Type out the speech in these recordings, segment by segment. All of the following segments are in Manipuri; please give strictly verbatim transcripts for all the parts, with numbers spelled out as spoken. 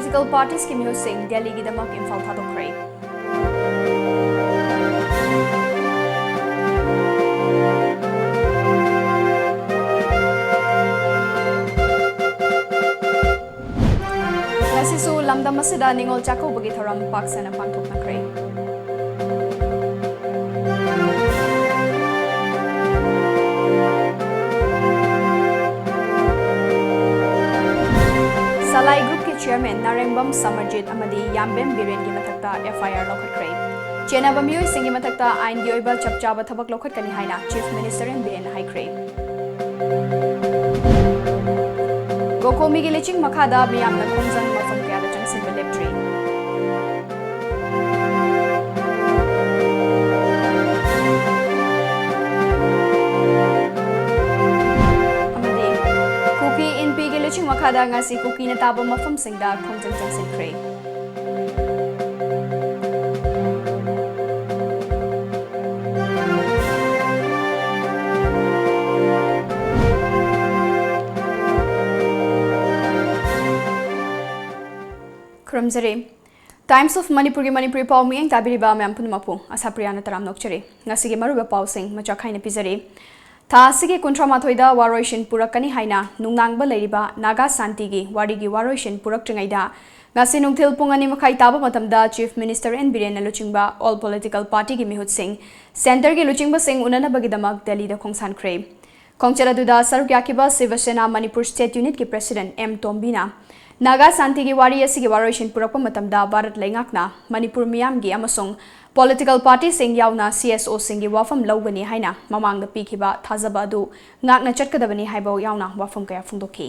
Political parties ꯀꯤ ꯃꯤꯍꯨꯠꯁꯤꯡ ꯗꯦꯜꯂꯤꯒꯤꯗꯃꯛ ꯏꯝꯐꯥꯜ ꯊꯥꯗꯣꯛꯈ꯭ꯔꯦ꯫ ꯉꯁꯤꯁꯨ ꯂꯝꯗꯝ ꯑꯁꯤꯗ ꯅꯤꯉꯣꯜ ꯆꯥꯛꯀꯧꯕꯒꯤ ꯊꯧꯔꯝ ꯄꯥꯛ ꯁꯟꯅ ꯄꯥꯡꯊꯣꯛꯅꯈ꯭ꯔꯦ꯫ ꯁꯂꯥꯏ group ꯀꯤ chairman ꯅꯥꯔꯦꯡꯕꯝ ꯁꯃꯔꯖꯤꯠ ꯑꯃꯗꯤ ꯌꯥꯝꯕꯦꯝ ꯕꯤꯔꯦꯟꯒꯤ ꯃꯊꯛꯇ F I R ꯂꯧꯈꯠꯈ꯭ꯔꯦ꯫ ꯆꯦꯟꯅꯕ ꯃꯤꯑꯣꯏꯁꯤꯡꯒꯤ ꯃꯊꯛꯇ ꯑꯥꯏꯟꯒꯤ ꯑꯣꯏꯕ ꯆꯞ ꯆꯥꯕ ꯊꯕꯛ ꯂꯧꯈꯠꯀꯅꯤ ꯍꯥꯏꯅ Chief Minister N Biren ꯍꯥꯏꯈ꯭ꯔꯦ꯫ ꯒꯣꯀꯣꯃꯤꯒꯤ ꯂꯤꯆꯤꯡ ꯃꯈꯥꯗ ꯃꯤꯌꯥꯝꯅ ꯈꯣꯡꯖꯪ, ꯃꯐꯝ ꯀꯌꯥꯗ ꯆꯪꯁꯤꯟꯕ ꯂꯦꯞꯇ꯭ꯔꯤ꯫ ꯑꯃꯗꯤ ꯀꯨꯀꯤ ꯏꯟꯄꯤꯒꯤ ꯂꯨꯆꯤꯡ ꯃꯈꯥꯗ ꯉꯁꯤ ꯀꯨꯀꯤꯅ ꯇꯥꯕ ꯃꯐꯝꯁꯤꯡꯗ ꯈꯣꯡꯖꯪ ꯆꯪꯁꯤꯟꯈ꯭ꯔꯦ꯫ ꯈꯨꯔꯨꯝꯖꯔꯤ꯫ Times of ꯃꯅꯤꯄꯨꯔꯒꯤ ꯃꯅꯤꯄꯨꯔꯤ ꯄꯥꯎ ꯃꯤꯠꯌꯦꯡ ꯇꯥꯕꯤꯔꯤꯕ ꯃꯌꯥꯝ ꯄꯨꯝꯅꯃꯛꯄꯨ ꯑꯁꯥꯄ꯭ꯔꯤꯌꯥꯅ ꯇꯔꯥꯝꯅ ꯑꯣꯛꯆꯔꯤ꯫ ꯉꯁꯤꯒꯤ ꯃꯔꯨꯑꯣꯏꯕ ꯄꯥꯎꯁꯤꯡ ꯃꯆꯥꯛ ꯈꯥꯏꯅ ꯄꯤꯖꯔꯤ꯫ ꯊꯥ ꯑꯁꯤꯒꯤ ꯀꯨꯟꯊ꯭ꯔꯥ ꯃꯥꯊꯣꯏꯗ ꯋꯥꯔꯣꯏꯁꯤꯟ ꯄꯨꯔꯛꯀꯅꯤ ꯍꯥꯏꯅ ꯅꯨꯡꯅꯥꯡꯕ ꯂꯩꯔꯤꯕ ꯅꯥꯒꯥ ꯁꯥꯟꯇꯤꯒꯤ ꯋꯥꯔꯤꯒꯤ ꯋꯥꯔꯣꯏꯁꯤꯟ ꯄꯨꯔꯛꯇ꯭ꯔꯤꯉꯩꯗ ꯉꯁꯤ ꯅꯨꯡꯊꯤꯜ ꯄꯨꯡ ꯑꯅꯤ ꯃꯈꯥꯏ ꯇꯥꯕ ꯃꯇꯝꯗ Chief Minister N ꯕꯤꯔꯦꯟꯅ ꯂꯨꯆꯤꯡꯕ all political party ꯒꯤ ꯃꯤꯍꯨꯠꯁꯤꯡ centre ꯒꯤ ꯂꯨꯆꯤꯡꯕꯁꯤꯡ ꯎꯅꯅꯕꯒꯤꯗꯃꯛ ꯗꯦꯜꯂꯤꯗ ꯈꯣꯡꯁꯥꯟꯈ꯭ꯔꯦ꯫ ꯈꯣꯡꯆꯠ ꯑꯗꯨꯗ ꯁꯔꯨꯛ ꯌꯥꯈꯤꯕ ꯁꯤꯕ ꯁꯦꯅꯥ ꯃꯅꯤꯄꯨꯔ state unit ꯀꯤ president ꯑꯦꯝ ꯇꯣꯝꯕꯤꯅ ꯅꯥꯒꯥ ꯁꯥꯟꯇꯤꯒꯤ ꯋꯥꯔꯤ ꯑꯁꯤꯒꯤ ꯋꯥꯔꯣꯏꯁꯤꯟ ꯄꯨꯔꯛꯄ ꯃꯇꯝꯗ ꯚꯥꯔꯠ ꯂꯩꯉꯥꯛꯅ ꯃꯅꯤꯄꯨꯔ ꯃꯤꯌꯥꯝꯒꯤ ꯑꯃꯁꯨꯡ political party ꯁꯤꯡ ꯌꯥꯎꯅ C S O ꯁꯤꯡꯒꯤ ꯋꯥꯐꯝ ꯂꯧꯒꯅꯤ ꯍꯥꯏꯅ ꯃꯃꯥꯡꯗ ꯄꯤꯈꯤꯕ ꯊꯥꯖꯕ ꯑꯗꯨ ꯉꯥꯛꯅ ꯆꯠꯀꯗꯕꯅꯤ ꯍꯥꯏꯕ ꯌꯥꯎꯅ ꯋꯥꯐꯝ ꯀꯌꯥ ꯐꯣꯡꯗꯣꯛꯈꯤ꯫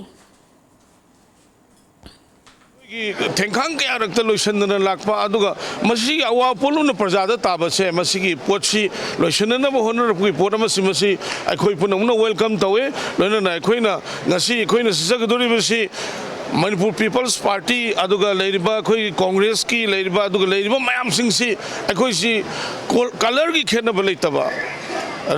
ꯑꯩꯈꯣꯏꯒꯤ ꯊꯦꯡꯈꯥꯡ ꯀꯌꯥꯔꯛꯇ ꯂꯣꯏꯁꯤꯟꯗꯅ ꯂꯥꯛꯄ, ꯑꯗꯨꯒ ꯃꯁꯤꯒꯤ ꯑꯋꯥꯕ ꯄꯣꯠꯂꯨꯝꯅ ꯄ꯭ꯔꯖꯥꯗ ꯇꯥꯕꯁꯦ, ꯃꯁꯤꯒꯤ ꯄꯣꯠꯁꯤ ꯂꯣꯏꯁꯤꯟꯅꯅꯕ ꯍꯣꯠꯅꯔꯛꯄꯒꯤ ꯄꯣꯠ ꯑꯃꯁꯤ, ꯃꯁꯤ ꯑꯩꯈꯣꯏ ꯄꯨꯝꯅꯃꯛꯅ welcome ꯇꯧꯋꯦ꯫ ꯂꯣꯏꯅꯅ ꯑꯩꯈꯣꯏꯅ ꯉꯁꯤ ꯑꯩꯈꯣꯏꯅ ꯆꯠꯆꯒꯗꯧꯔꯤꯕꯁꯤ ꯃꯅꯤꯄꯨꯔ People's Party, ꯑꯗꯨꯒ ꯂꯩꯔꯤꯕ ꯑꯩꯈꯣꯏꯒꯤ Congress ꯀꯤ ꯂꯩꯔꯤꯕ, ꯑꯗꯨꯒ ꯂꯩꯔꯤꯕ ꯃꯌꯥꯝꯁꯤꯡꯁꯤ ꯑꯩꯈꯣꯏꯁꯤ col-, colour ꯒꯤ ꯈꯦꯠꯅꯕ ꯂꯩꯇꯕ,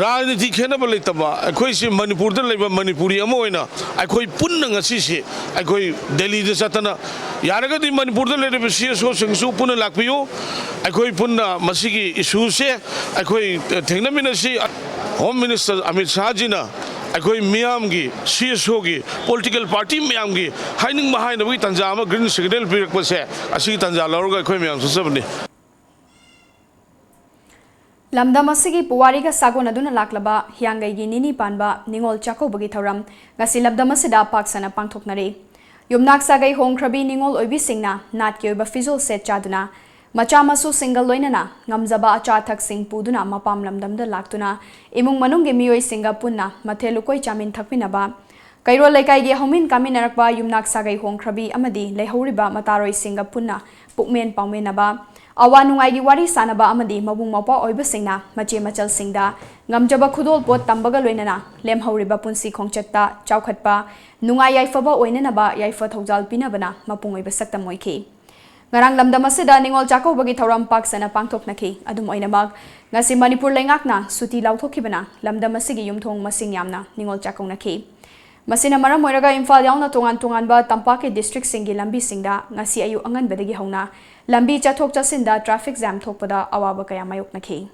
ꯔꯥꯖꯅꯤꯇꯤ ꯈꯦꯠꯅꯕ ꯂꯩꯇꯕ, ꯑꯩꯈꯣꯏꯁꯤ ꯃꯅꯤꯄꯨꯔꯗ ꯂꯩꯕ ꯃꯅꯤꯄꯨꯔꯤ ꯑꯃ ꯑꯣꯏꯅ ꯑꯩꯈꯣꯏ ꯄꯨꯟꯅ ꯉꯁꯤꯁꯤ ꯑꯩꯈꯣꯏ ꯗꯦꯜꯂꯤꯗ ꯆꯠꯇꯅ, ꯌꯥꯔꯒꯗꯤ ꯃꯅꯤꯄꯨꯔꯗ ꯂꯩꯔꯤꯕ C S Oꯁꯤꯡꯁꯨ ꯄꯨꯟꯅ ꯂꯥꯛꯄꯤꯌꯨ꯫ ꯑꯩꯈꯣꯏ ꯄꯨꯟꯅ ꯃꯁꯤꯒꯤ issueꯁꯦ ꯑꯩꯈꯣꯏ ꯊꯦꯡꯅꯃꯤꯟꯅꯁꯤ꯫ Home Minister ꯑꯃꯤꯠ ꯁꯥꯍꯖꯤꯅ ꯑꯩꯈꯣꯏ ꯃꯤꯌꯥꯝꯒꯤ, C S Oꯒꯤ, political party ꯃꯌꯥꯝꯒꯤ ꯍꯥꯏꯅꯤꯡꯕ ꯍꯥꯏꯅꯕꯒꯤ ꯇꯥꯟꯖꯥ ꯑꯃ green signal ꯄꯤꯔꯛꯄꯁꯦ, ꯑꯁꯤꯒꯤ ꯇꯥꯟꯖꯥ ꯂꯧꯔꯒ ꯑꯩꯈꯣꯏ ꯃꯌꯥꯝ ꯆꯠꯆꯕꯅꯤ꯫ ꯂꯝꯗꯝ ꯑꯁꯤꯒꯤ ꯄꯨꯋꯥꯔꯤꯒ ꯁꯥꯒꯣꯟꯅꯗꯨꯅ ꯂꯥꯛꯂꯕ ꯍꯤꯌꯥꯡꯒꯩꯒꯤ ꯅꯤꯅꯤ ꯄꯥꯟꯕ ꯅꯤꯉꯣꯜ ꯆꯥꯛꯀꯧꯕꯒꯤ ꯊꯧꯔꯝ ꯉꯁꯤ ꯂꯝꯗꯝ ꯑꯁꯤꯗ ꯄꯥꯛ ꯁꯟꯅ ꯄꯥꯡꯊꯣꯛꯅꯔꯤ꯫ ꯌꯨꯝꯅꯥꯛ ꯁꯥꯒꯩ ꯍꯣꯡꯈ꯭ꯔꯕꯤ ꯅꯤꯉꯣꯜ ꯑꯣꯏꯕꯤꯁꯤꯡꯅ ꯅꯥꯠꯀꯤ ꯑꯣꯏꯕ ꯐꯤꯖꯣꯜ ꯁꯦꯠ ꯆꯥꯗꯨꯅ, ꯃꯆꯥ ꯃꯁꯨꯁꯤꯡꯒ ꯂꯣꯏꯅꯅ ꯉꯝꯖꯕ ꯑꯆꯥ ꯑꯊꯛꯁꯤꯡ ꯄꯨꯗꯨꯅ ꯃꯄꯥꯝ ꯂꯝꯗꯝꯗ ꯂꯥꯛꯇꯨꯅ ꯏꯃꯨꯡ ꯃꯅꯨꯡꯒꯤ ꯃꯤꯑꯣꯏꯁꯤꯡꯒ ꯄꯨꯟꯅ ꯃꯊꯦꯜ ꯂꯨꯀꯣꯏ ꯆꯥꯃꯤꯟ ꯊꯛꯃꯤꯟꯅꯕ, ꯀꯩꯔꯣꯜ ꯂꯩꯀꯥꯏꯒꯤ ꯍꯧꯃꯤꯟ ꯀꯥꯃꯤꯟꯅꯔꯛꯄ ꯌꯨꯝꯅꯥꯛ ꯁꯥꯒꯩ ꯍꯣꯡꯈ꯭ꯔꯕꯤ ꯑꯃꯗꯤ ꯂꯩꯍꯧꯔꯤꯕ ꯃꯇꯥꯔꯣꯏꯁꯤꯡꯒ ꯄꯨꯟꯅ ꯄꯨꯛꯃꯦꯟ ꯄꯥꯎꯃꯤꯟꯅꯕ, ꯑꯋꯥ ꯅꯨꯡꯉꯥꯏꯒꯤ ꯋꯥꯔꯤ ꯁꯥꯅꯕ ꯑꯃꯗꯤ ꯃꯕꯨꯡ ꯃꯧꯄ꯭ꯋꯥ ꯑꯣꯏꯕꯁꯤꯡꯅ ꯃꯆꯦ ꯃꯆꯜꯁꯤꯡꯗ ꯉꯝꯖꯕ ꯈꯨꯗꯣꯜ ꯄꯣꯠ ꯇꯝꯕꯒ ꯂꯣꯏꯅꯅ ꯂꯦꯝꯍꯧꯔꯤꯕ ꯄꯨꯟꯁꯤ ꯈꯣꯡꯆꯠꯇ ꯆꯥꯎꯈꯠꯄ, ꯅꯨꯡꯉꯥꯏ ꯌꯥꯏꯐꯕ ꯑꯣꯏꯅꯅꯕ ꯌꯥꯏꯐ ꯊꯧꯖꯥꯜ ꯄꯤꯅꯕꯅ ꯃꯄꯨꯡ ꯑꯣꯏꯕ ꯁꯛꯇꯝ ꯑꯣꯏꯈꯤ꯫ ꯉꯔꯥꯡ ꯂꯝꯗꯝ ꯑꯁꯤꯗ ꯅꯤꯉꯣꯜ ꯆꯥꯛꯀꯧꯕꯒꯤ ꯊꯧꯔꯝ ꯄꯥꯛ ꯁꯟꯅ ꯄꯥꯡꯊꯣꯛꯅꯈꯤ꯫ ꯑꯗꯨꯝ ꯑꯣꯏꯅꯃꯛ, ꯉꯁꯤ ꯃꯅꯤꯄꯨꯔ ꯂꯩꯉꯥꯛꯅ ꯁꯨꯇꯤ ꯂꯥꯎꯊꯣꯛꯈꯤꯕꯅ ꯂꯝꯗꯝ ꯑꯁꯤꯒꯤ ꯌꯨꯝꯊꯣꯡ ꯃꯁꯤꯡ ꯌꯥꯝꯅ ꯅꯤꯉꯣꯜ ꯆꯥꯛꯀꯧꯅꯈꯤ꯫ ꯃꯁꯤꯅ ꯃꯔꯝ ꯑꯣꯏꯔꯒ ꯏꯝꯐꯥꯜ ꯌꯥꯎꯅ ꯇꯣꯉꯥꯟ ꯇꯣꯉꯥꯟꯕ ꯇꯝꯄꯥꯛꯀꯤ districtꯁꯤꯡꯒꯤ ꯂꯝꯕꯤꯁꯤꯡꯗ ꯉꯁꯤ ꯑꯌꯨꯛ ꯑꯉꯟꯕꯗꯒꯤ ꯍꯧꯅ ꯂꯝꯕꯤ ꯆꯠꯊꯣꯛ ꯆꯠꯁꯤꯟꯗ traffic jam ꯊꯣꯛꯄꯗ ꯑꯋꯥꯕ ꯀꯌꯥ ꯃꯥꯌꯣꯛꯅꯈꯤ꯫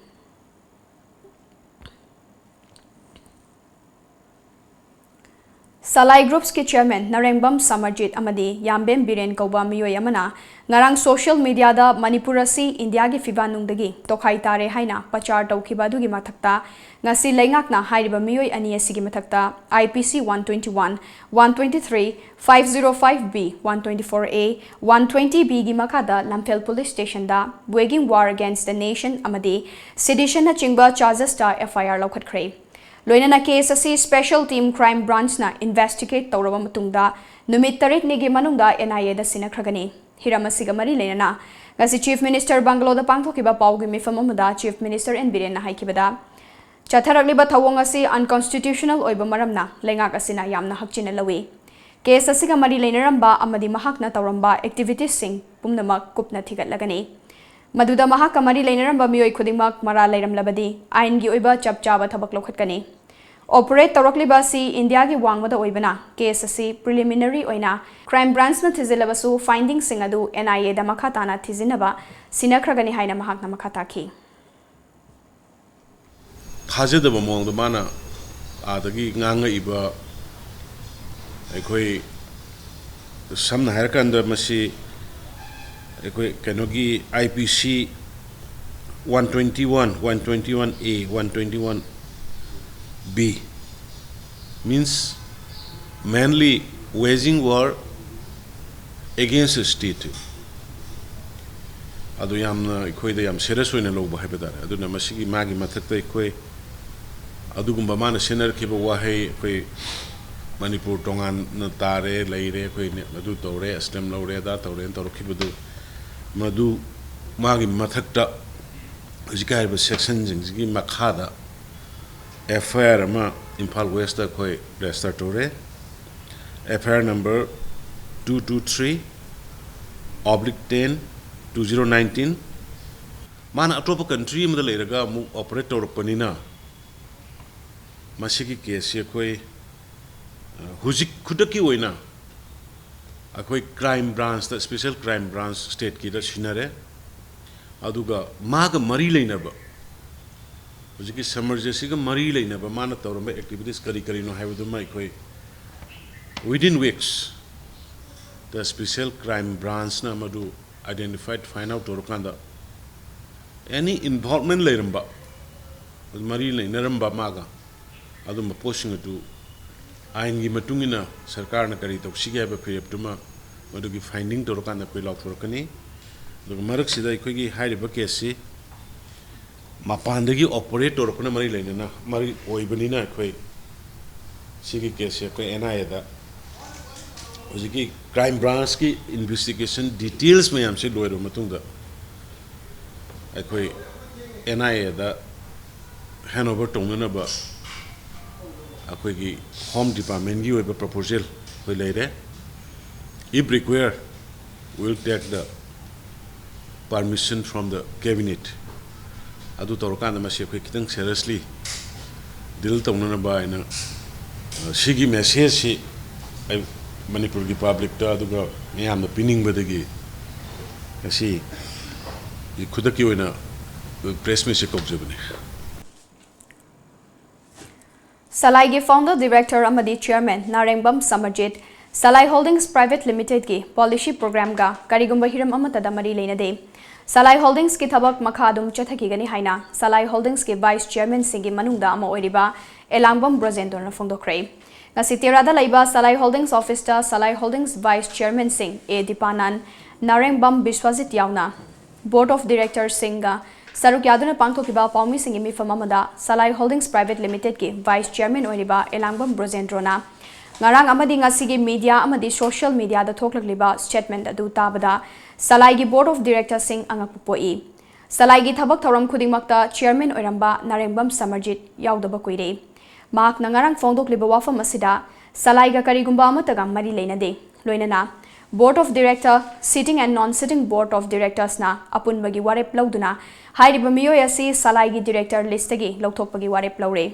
ꯁꯂꯥꯏ Groupsꯀꯤ chairman ꯅꯔꯦꯡꯕꯝ ꯁꯃꯔꯖꯤꯠ ꯑꯃꯗꯤ ꯌꯥꯝꯕꯦꯝ ꯕꯤꯔꯦꯟ ꯀꯧꯕ ꯃꯤꯑꯣꯏ ꯑꯃꯅ ꯉꯔꯥꯡ social mediaꯗ ꯃꯅꯤꯄꯨꯔ ꯑꯁꯤ ꯏꯟꯗꯤꯌꯥꯒꯤ ꯐꯤꯕꯥꯟꯅꯨꯡꯗꯒꯤ ꯇꯣꯈꯥꯏ ꯇꯥꯔꯦ ꯍꯥꯏꯅ ꯄ꯭ꯔꯆꯥꯔ ꯇꯧꯈꯤꯕ ꯑꯗꯨꯒꯤ ꯃꯊꯛꯇ, ꯉꯁꯤ ꯂꯩꯉꯥꯛꯅ ꯍꯥꯏꯔꯤꯕ ꯃꯤꯑꯣꯏ ꯑꯅꯤ ꯑꯁꯤꯒꯤ ꯃꯊꯛꯇ I P C one twenty-one, one twenty-three, five zero five B, one twenty-four A, one twenty Bꯒꯤ ꯃꯈꯥꯗ ꯂꯝꯐꯦꯜ police stationꯗ waging war against the nation ꯑꯃꯗꯤ seditionꯅꯆꯤꯡꯕ chargesꯇ F I R ꯂꯧꯈꯠꯈ꯭ꯔꯦ꯫ ꯂꯣꯏꯅꯅ case ꯑꯁꯤ special team crime branchꯅ investigate ꯇꯧꯔꯕ ꯃꯇꯨꯡꯗ ꯅꯨꯃꯤꯠ ꯇꯔꯦꯠꯅꯤꯒꯤ ꯃꯅꯨꯡꯗ N I Aꯗ ꯁꯤꯟꯅꯈ꯭ꯔꯒꯅꯤ꯫ ꯍꯤꯔꯝ ꯑꯁꯤꯒ ꯃꯔꯤ ꯂꯩꯅꯅ ꯉꯁꯤ Chief Minister Bungalow ꯗ ꯄꯥꯡꯊꯣꯛꯈꯤꯕ ꯄꯥꯎꯒꯤ ꯃꯤꯐꯝ ꯑꯃꯗ Chief Minister N ꯕꯤꯔꯦꯟꯅ ꯍꯥꯏꯈꯤꯕꯗ, ꯆꯠꯊꯔꯛꯂꯤꯕ ꯊꯧꯑꯣꯡ ꯑꯁꯤ unconstitutional ꯑꯣꯏꯕ ꯃꯔꯝꯅ ꯂꯩꯉꯥꯛ ꯑꯁꯤꯅ ꯌꯥꯝꯅ ꯍꯛꯆꯤꯟꯅ ꯂꯧꯏ꯫ Case ꯑꯁꯤꯒ ꯃꯔꯤ ꯂꯩꯅꯔꯝꯕ ꯑꯃꯗꯤ ꯃꯍꯥꯛꯅ ꯇꯧꯔꯝꯕ activitiesꯁꯤꯡ ꯄꯨꯝꯅꯃꯛ ꯀꯨꯞꯅ ꯊꯤꯒꯠꯂꯒꯅꯤ꯫ ꯃꯗꯨꯗ ꯃꯍꯥꯛꯀ ꯃꯔꯤ ꯂꯩꯅꯔꯝꯕ ꯃꯤꯑꯣꯏ ꯈꯨꯗꯤꯡꯃꯛ ꯃꯔꯥꯜ ꯂꯩꯔꯝꯂꯕꯗꯤ ꯑꯥꯏꯟꯒꯤ ꯑꯣꯏꯕ ꯆꯞ ꯆꯥꯕ ꯊꯕꯛ ꯂꯧꯈꯠꯀꯅꯤ꯫ ꯑꯣꯄꯔꯦꯠ ꯇꯧꯔꯛꯂꯤꯕ ꯑꯁꯤ ꯏꯟꯗꯤꯌꯥꯒꯤ ꯋꯥꯡꯃꯗ ꯑꯣꯏꯕꯅ, ꯀꯦꯁ ꯑꯁꯤ ꯄ꯭ꯔꯤꯂꯤꯃꯤꯅꯔꯤ ꯑꯣꯏꯅ ꯀ꯭ꯔꯥꯏꯝ ꯕ꯭ꯔꯥꯟꯆꯅ ꯊꯤꯖꯤꯜꯂꯕꯁꯨ, ꯐꯥꯏꯟꯗꯤꯡꯁꯤꯡ ꯑꯗꯨ ꯑꯦꯟ ꯑꯥꯏ ꯑꯦꯗ ꯃꯈꯥ ꯇꯥꯅ ꯊꯤꯖꯤꯟꯅꯕ ꯁꯤꯟꯅꯈ꯭ꯔꯒꯅꯤ ꯍꯥꯏꯅ ꯃꯍꯥꯛꯅ ꯃꯈꯥ ꯇꯥꯈꯤ꯫ ꯊꯥꯖꯗꯕ ꯃꯑꯣꯡꯗ ꯃꯥꯅ ꯑꯥꯗꯒꯤ ꯉꯥꯡꯉꯛꯏꯕ, ꯑꯩꯈꯣꯏ ꯁꯝꯅ ꯍꯥꯏꯔꯀꯥꯟꯗ ꯃꯁꯤ ꯑꯩꯈꯣꯏ ꯀꯩꯅꯣꯒꯤ I P C one twenty one, one twenty one A, one twenty one B, means manly waging war against the state. ꯑꯗꯨ ꯌꯥꯝꯅ ꯑꯩꯈꯣꯏꯗ ꯌꯥꯝ ꯁꯦꯔꯤꯌꯁ ꯑꯣꯏꯅ ꯂꯧꯕ ꯍꯥꯏꯕ ꯇꯥꯔꯦ꯫ ꯑꯗꯨꯅ ꯃꯁꯤꯒꯤ ꯃꯥꯒꯤ ꯃꯊꯛꯇ ꯑꯩꯈꯣꯏ ꯑꯗꯨꯒꯨꯝꯕ ꯃꯥꯅ ꯁꯤꯖꯤꯟꯅꯔꯛꯈꯤꯕ ꯋꯥꯍꯩ, ꯑꯩꯈꯣꯏ ꯃꯅꯤꯄꯨꯔ ꯇꯣꯉꯥꯟꯅ ꯇꯥꯔꯦ, ꯂꯩꯔꯦ, ꯑꯩꯈꯣꯏ ꯑꯗꯨ ꯇꯧꯔꯦ, ꯑꯁꯂꯝ ꯂꯧꯔꯦ, ꯑꯗꯥ ꯇꯧꯔꯦꯅ ꯇꯧꯔꯛꯈꯤꯕꯗꯨ, ꯃꯗꯨ ꯃꯥꯒꯤ ꯃꯊꯛꯇ ꯍꯧꯖꯤꯛ ꯍꯥꯏꯔꯤꯕ ꯁꯦꯛꯁꯟꯁꯤꯡꯁꯤꯒꯤ ꯃꯈꯥꯗ F I R ꯑꯃ ꯏꯝꯐꯥꯜ ꯋꯦꯁꯇ ꯑꯩꯈꯣꯏ ꯔꯦꯖꯤꯁꯇꯔ ꯇꯧꯔꯦ꯫ F I R number two two three oblique ten two zero nineteen꯫ ꯃꯥꯅ ꯑꯇꯣꯞꯄ ꯀꯟꯇ꯭ꯔꯤ ꯑꯃꯗ ꯂꯩꯔꯒ ꯑꯃꯨꯛ ꯑꯣꯄꯔꯦꯠ ꯇꯧꯔꯛꯄꯅꯤꯅ, ꯃꯁꯤꯒꯤ ꯀꯦꯁꯁꯤ ꯑꯩꯈꯣꯏ, ꯑ, ꯍꯧꯖꯤꯛ ꯈꯨꯗꯛꯀꯤ ꯑꯣꯏꯅ ꯑꯩꯈꯣꯏ ꯀ꯭ꯔꯥꯏꯝ ꯕ꯭ꯔꯥꯟꯁꯇ, ꯁ꯭ꯄꯦꯁꯦꯜ ꯀ꯭ꯔꯥꯏꯝ ꯕ꯭ꯔꯥꯟꯁ ꯁ꯭ꯇꯦꯠꯀꯤꯗ ꯁꯤꯟꯅꯔꯦ꯫ ꯑꯗꯨꯒ ꯃꯥꯒ ꯃꯔꯤ ꯂꯩꯅꯕ, ꯍꯧꯖꯤꯛꯀꯤ ꯁꯃꯔꯖꯤꯠꯁꯤꯒ ꯃꯔꯤ ꯂꯩꯅꯕ ꯃꯥꯅ ꯇꯧꯔꯝꯕ ꯑꯦꯛꯇꯤꯚꯤꯇꯤꯁ ꯀꯔꯤ ꯀꯔꯤꯅꯣ ꯍꯥꯏꯕꯗꯨꯃ ꯑꯩꯈꯣꯏ within weeks the special crime branchꯅ ꯃꯗꯨ identified, find out ꯇꯧꯔꯀꯥꯟꯗ any involvement ꯂꯩꯔꯝꯕ, ꯃꯔꯤ ꯂꯩꯅꯔꯝꯕ ꯃꯥꯒ, ꯑꯗꯨꯝꯕ ꯄꯣꯠꯁꯤꯡ ꯑꯗꯨ ꯑꯥꯏꯟꯒꯤ ꯃꯇꯨꯡ ꯏꯟꯅ ꯁꯔꯀꯥꯔꯅ ꯀꯔꯤ ꯇꯧꯁꯤꯒꯦ ꯍꯥꯏꯕ ꯐꯤꯔꯦꯞꯇꯨꯃ ꯃꯗꯨꯒꯤ ꯐꯥꯏꯟꯗꯤꯡ ꯇꯧꯔꯀꯥꯟꯗ ꯑꯩꯈꯣꯏ ꯂꯥꯎꯊꯣꯔꯛꯀꯅꯤ꯫ ꯑꯗꯨꯒ ꯃꯔꯛꯁꯤꯗ ꯑꯩꯈꯣꯏꯒꯤ ꯍꯥꯏꯔꯤꯕ ꯀꯦꯁꯁꯤ ꯃꯄꯥꯟꯗꯒꯤ ꯑꯣꯄꯔꯦꯠ ꯇꯧꯔꯛꯄꯅ ꯃꯔꯤ ꯂꯩꯅꯅ, ꯃꯔꯤ ꯑꯣꯏꯕꯅꯤꯅ, ꯑꯩꯈꯣꯏ ꯁꯤꯒꯤ ꯀꯦꯁꯁꯦ ꯑꯩꯈꯣꯏ ꯑꯦꯟ ꯑꯥꯏ ꯑꯦꯗ ꯍꯧꯖꯤꯛꯀꯤ ꯀ꯭ꯔꯥꯏꯝ ꯕ꯭ꯔꯥꯟꯁꯀꯤ ꯏꯟꯚꯦꯁꯇꯤꯒꯦꯁꯟ ꯗꯤꯇꯦꯜꯁ ꯃꯌꯥꯝꯁꯦ ꯂꯣꯏꯔꯕ ꯃꯇꯨꯡꯗ ꯑꯩꯈꯣꯏ ꯑꯦꯟ ꯑꯥꯏ ꯑꯦꯗ ꯍꯦꯟ ꯑꯣꯚꯔ ꯇꯧꯅꯅꯕ ꯑꯩꯈꯣꯏꯒꯤ ꯍꯣꯝ ꯗꯤꯄꯥꯔꯠꯃꯦꯟꯒꯤ ꯑꯣꯏꯕ ꯄ꯭ꯔꯄꯣꯖꯦꯜ ꯑꯩꯈꯣꯏ ꯂꯩꯔꯦ꯫ If required, we'll take the Permission from the cabinet ꯑꯗꯨ ꯇꯧꯔꯀꯥꯟꯗ ꯃꯁꯤ ꯑꯩꯈꯣꯏ ꯈꯤꯇꯪ seriously deal ꯇꯧꯅꯅꯕ ꯍꯥꯏꯅ, ꯑ, ꯁꯤꯒꯤ messageꯁꯤ ꯑꯩ ꯃꯅꯤꯄꯨꯔꯒꯤ publicꯇ ꯑꯗꯨꯒ ꯃꯌꯥꯝꯗ ꯄꯤꯅꯤꯡꯕꯗꯒꯤ ꯉꯁꯤ ꯈꯨꯗꯛꯀꯤ ꯑꯣꯏꯅ press meetꯁꯤ ꯀꯧꯖꯕꯅꯤ꯫ ꯁꯂꯥꯏꯒꯤ founder director ꯑꯃꯗꯤ chairman ꯅꯥꯔꯦꯡꯕꯝ ꯁꯃꯔꯖꯤꯠ ꯁꯂꯥꯏ Holdings Private Limitedꯀꯤ policy programꯒ ꯀꯔꯤꯒꯨꯝꯕ ꯍꯤꯔꯝ ꯑꯃꯠꯇꯗ ꯃꯔꯤ ꯂꯩꯅꯗꯦ꯫ ꯁꯂꯥꯏ Holdingsꯀꯤ ꯊꯕꯛ ꯃꯈꯥ ꯑꯗꯨꯝ ꯆꯠꯊꯈꯤꯒꯅꯤ ꯍꯥꯏꯅ ꯁꯂꯥꯏ Holdingsꯀꯤ vice chairmanꯁꯤꯡꯒꯤ ꯃꯅꯨꯡꯗ ꯑꯃ ꯑꯣꯏꯔꯤꯕ ꯑꯦꯂꯥꯡꯕꯝ ꯕ꯭ꯔꯣꯖꯦꯟꯗ꯭ꯔꯣꯅ ꯐꯣꯡꯗꯣꯛꯈ꯭ꯔꯦ꯫ ꯉꯁꯤ ꯇꯦꯔꯥꯗ ꯂꯩꯕ ꯁꯂꯥꯏ Holdings officeꯇ ꯁꯂꯥꯏ Holdings vice chairmanꯁꯤꯡ ꯑꯦ ꯗꯤꯄꯥꯅꯟ, ꯅꯥꯔꯦꯡꯕꯝ ꯕꯤꯁ꯭ꯋꯖꯤꯠ ꯌꯥꯎꯅ board of directorꯁꯤꯡꯒ ꯁꯔꯨꯛ ꯌꯥꯗꯨꯅ ꯄꯥꯡꯊꯣꯛꯈꯤꯕ ꯄꯥꯎꯃꯤꯁꯤꯡꯒꯤ ꯃꯤꯐꯝ ꯑꯃꯗ ꯁꯂꯥꯏ Holdings Private Limitedꯀꯤ vice chairman ꯑꯣꯏꯔꯤꯕ ꯑꯦꯂꯥꯡꯕꯝ ꯕ꯭ꯔꯣꯖꯦꯟꯗ꯭ꯔꯣꯅ ꯉꯔꯥꯡ ꯑꯃꯗꯤ ꯉꯁꯤꯒꯤ media ꯑꯃꯗꯤ social mediaꯗ ꯊꯣꯛꯂꯛꯂꯤꯕ statement ꯑꯗꯨ ꯇꯥꯕꯗ ꯁꯂꯥꯏꯒꯤ board of directorꯁꯤꯡ ꯑꯉꯛꯄ ꯄꯣꯛꯏ꯫ ꯁꯂꯥꯏꯒꯤ ꯊꯕꯛ ꯊꯧꯔꯝ ꯈꯨꯗꯤꯡꯃꯛꯇ chairman ꯑꯣꯏꯔꯝꯕ ꯅꯥꯔꯦꯡꯕꯝ ꯁꯃꯔꯖꯤꯠ ꯌꯥꯎꯗꯕ ꯀꯨꯏꯔꯦ꯫ ꯃꯍꯥꯛꯅ ꯉꯔꯥꯡ ꯐꯣꯡꯗꯣꯛꯂꯤꯕ ꯋꯥꯐꯝ ꯑꯁꯤꯗ ꯁꯂꯥꯏꯒ ꯀꯔꯤꯒꯨꯝꯕ ꯑꯃꯠꯇꯒ ꯃꯔꯤ ꯂꯩꯅꯗꯦ꯫ ꯂꯣꯏꯅꯅ board of director, sitting and non-sitting board of directorsꯅ ꯑꯄꯨꯟꯕꯒꯤ ꯋꯥꯔꯦꯞ ꯂꯧꯗꯨꯅ ꯍꯥꯏꯔꯤꯕ ꯃꯤꯑꯣꯏ ꯑꯁꯤ ꯁꯂꯥꯏꯒꯤ director listꯇꯒꯤ ꯂꯧꯊꯣꯛꯄꯒꯤ ꯋꯥꯔꯦꯞ ꯂꯧꯔꯦ꯫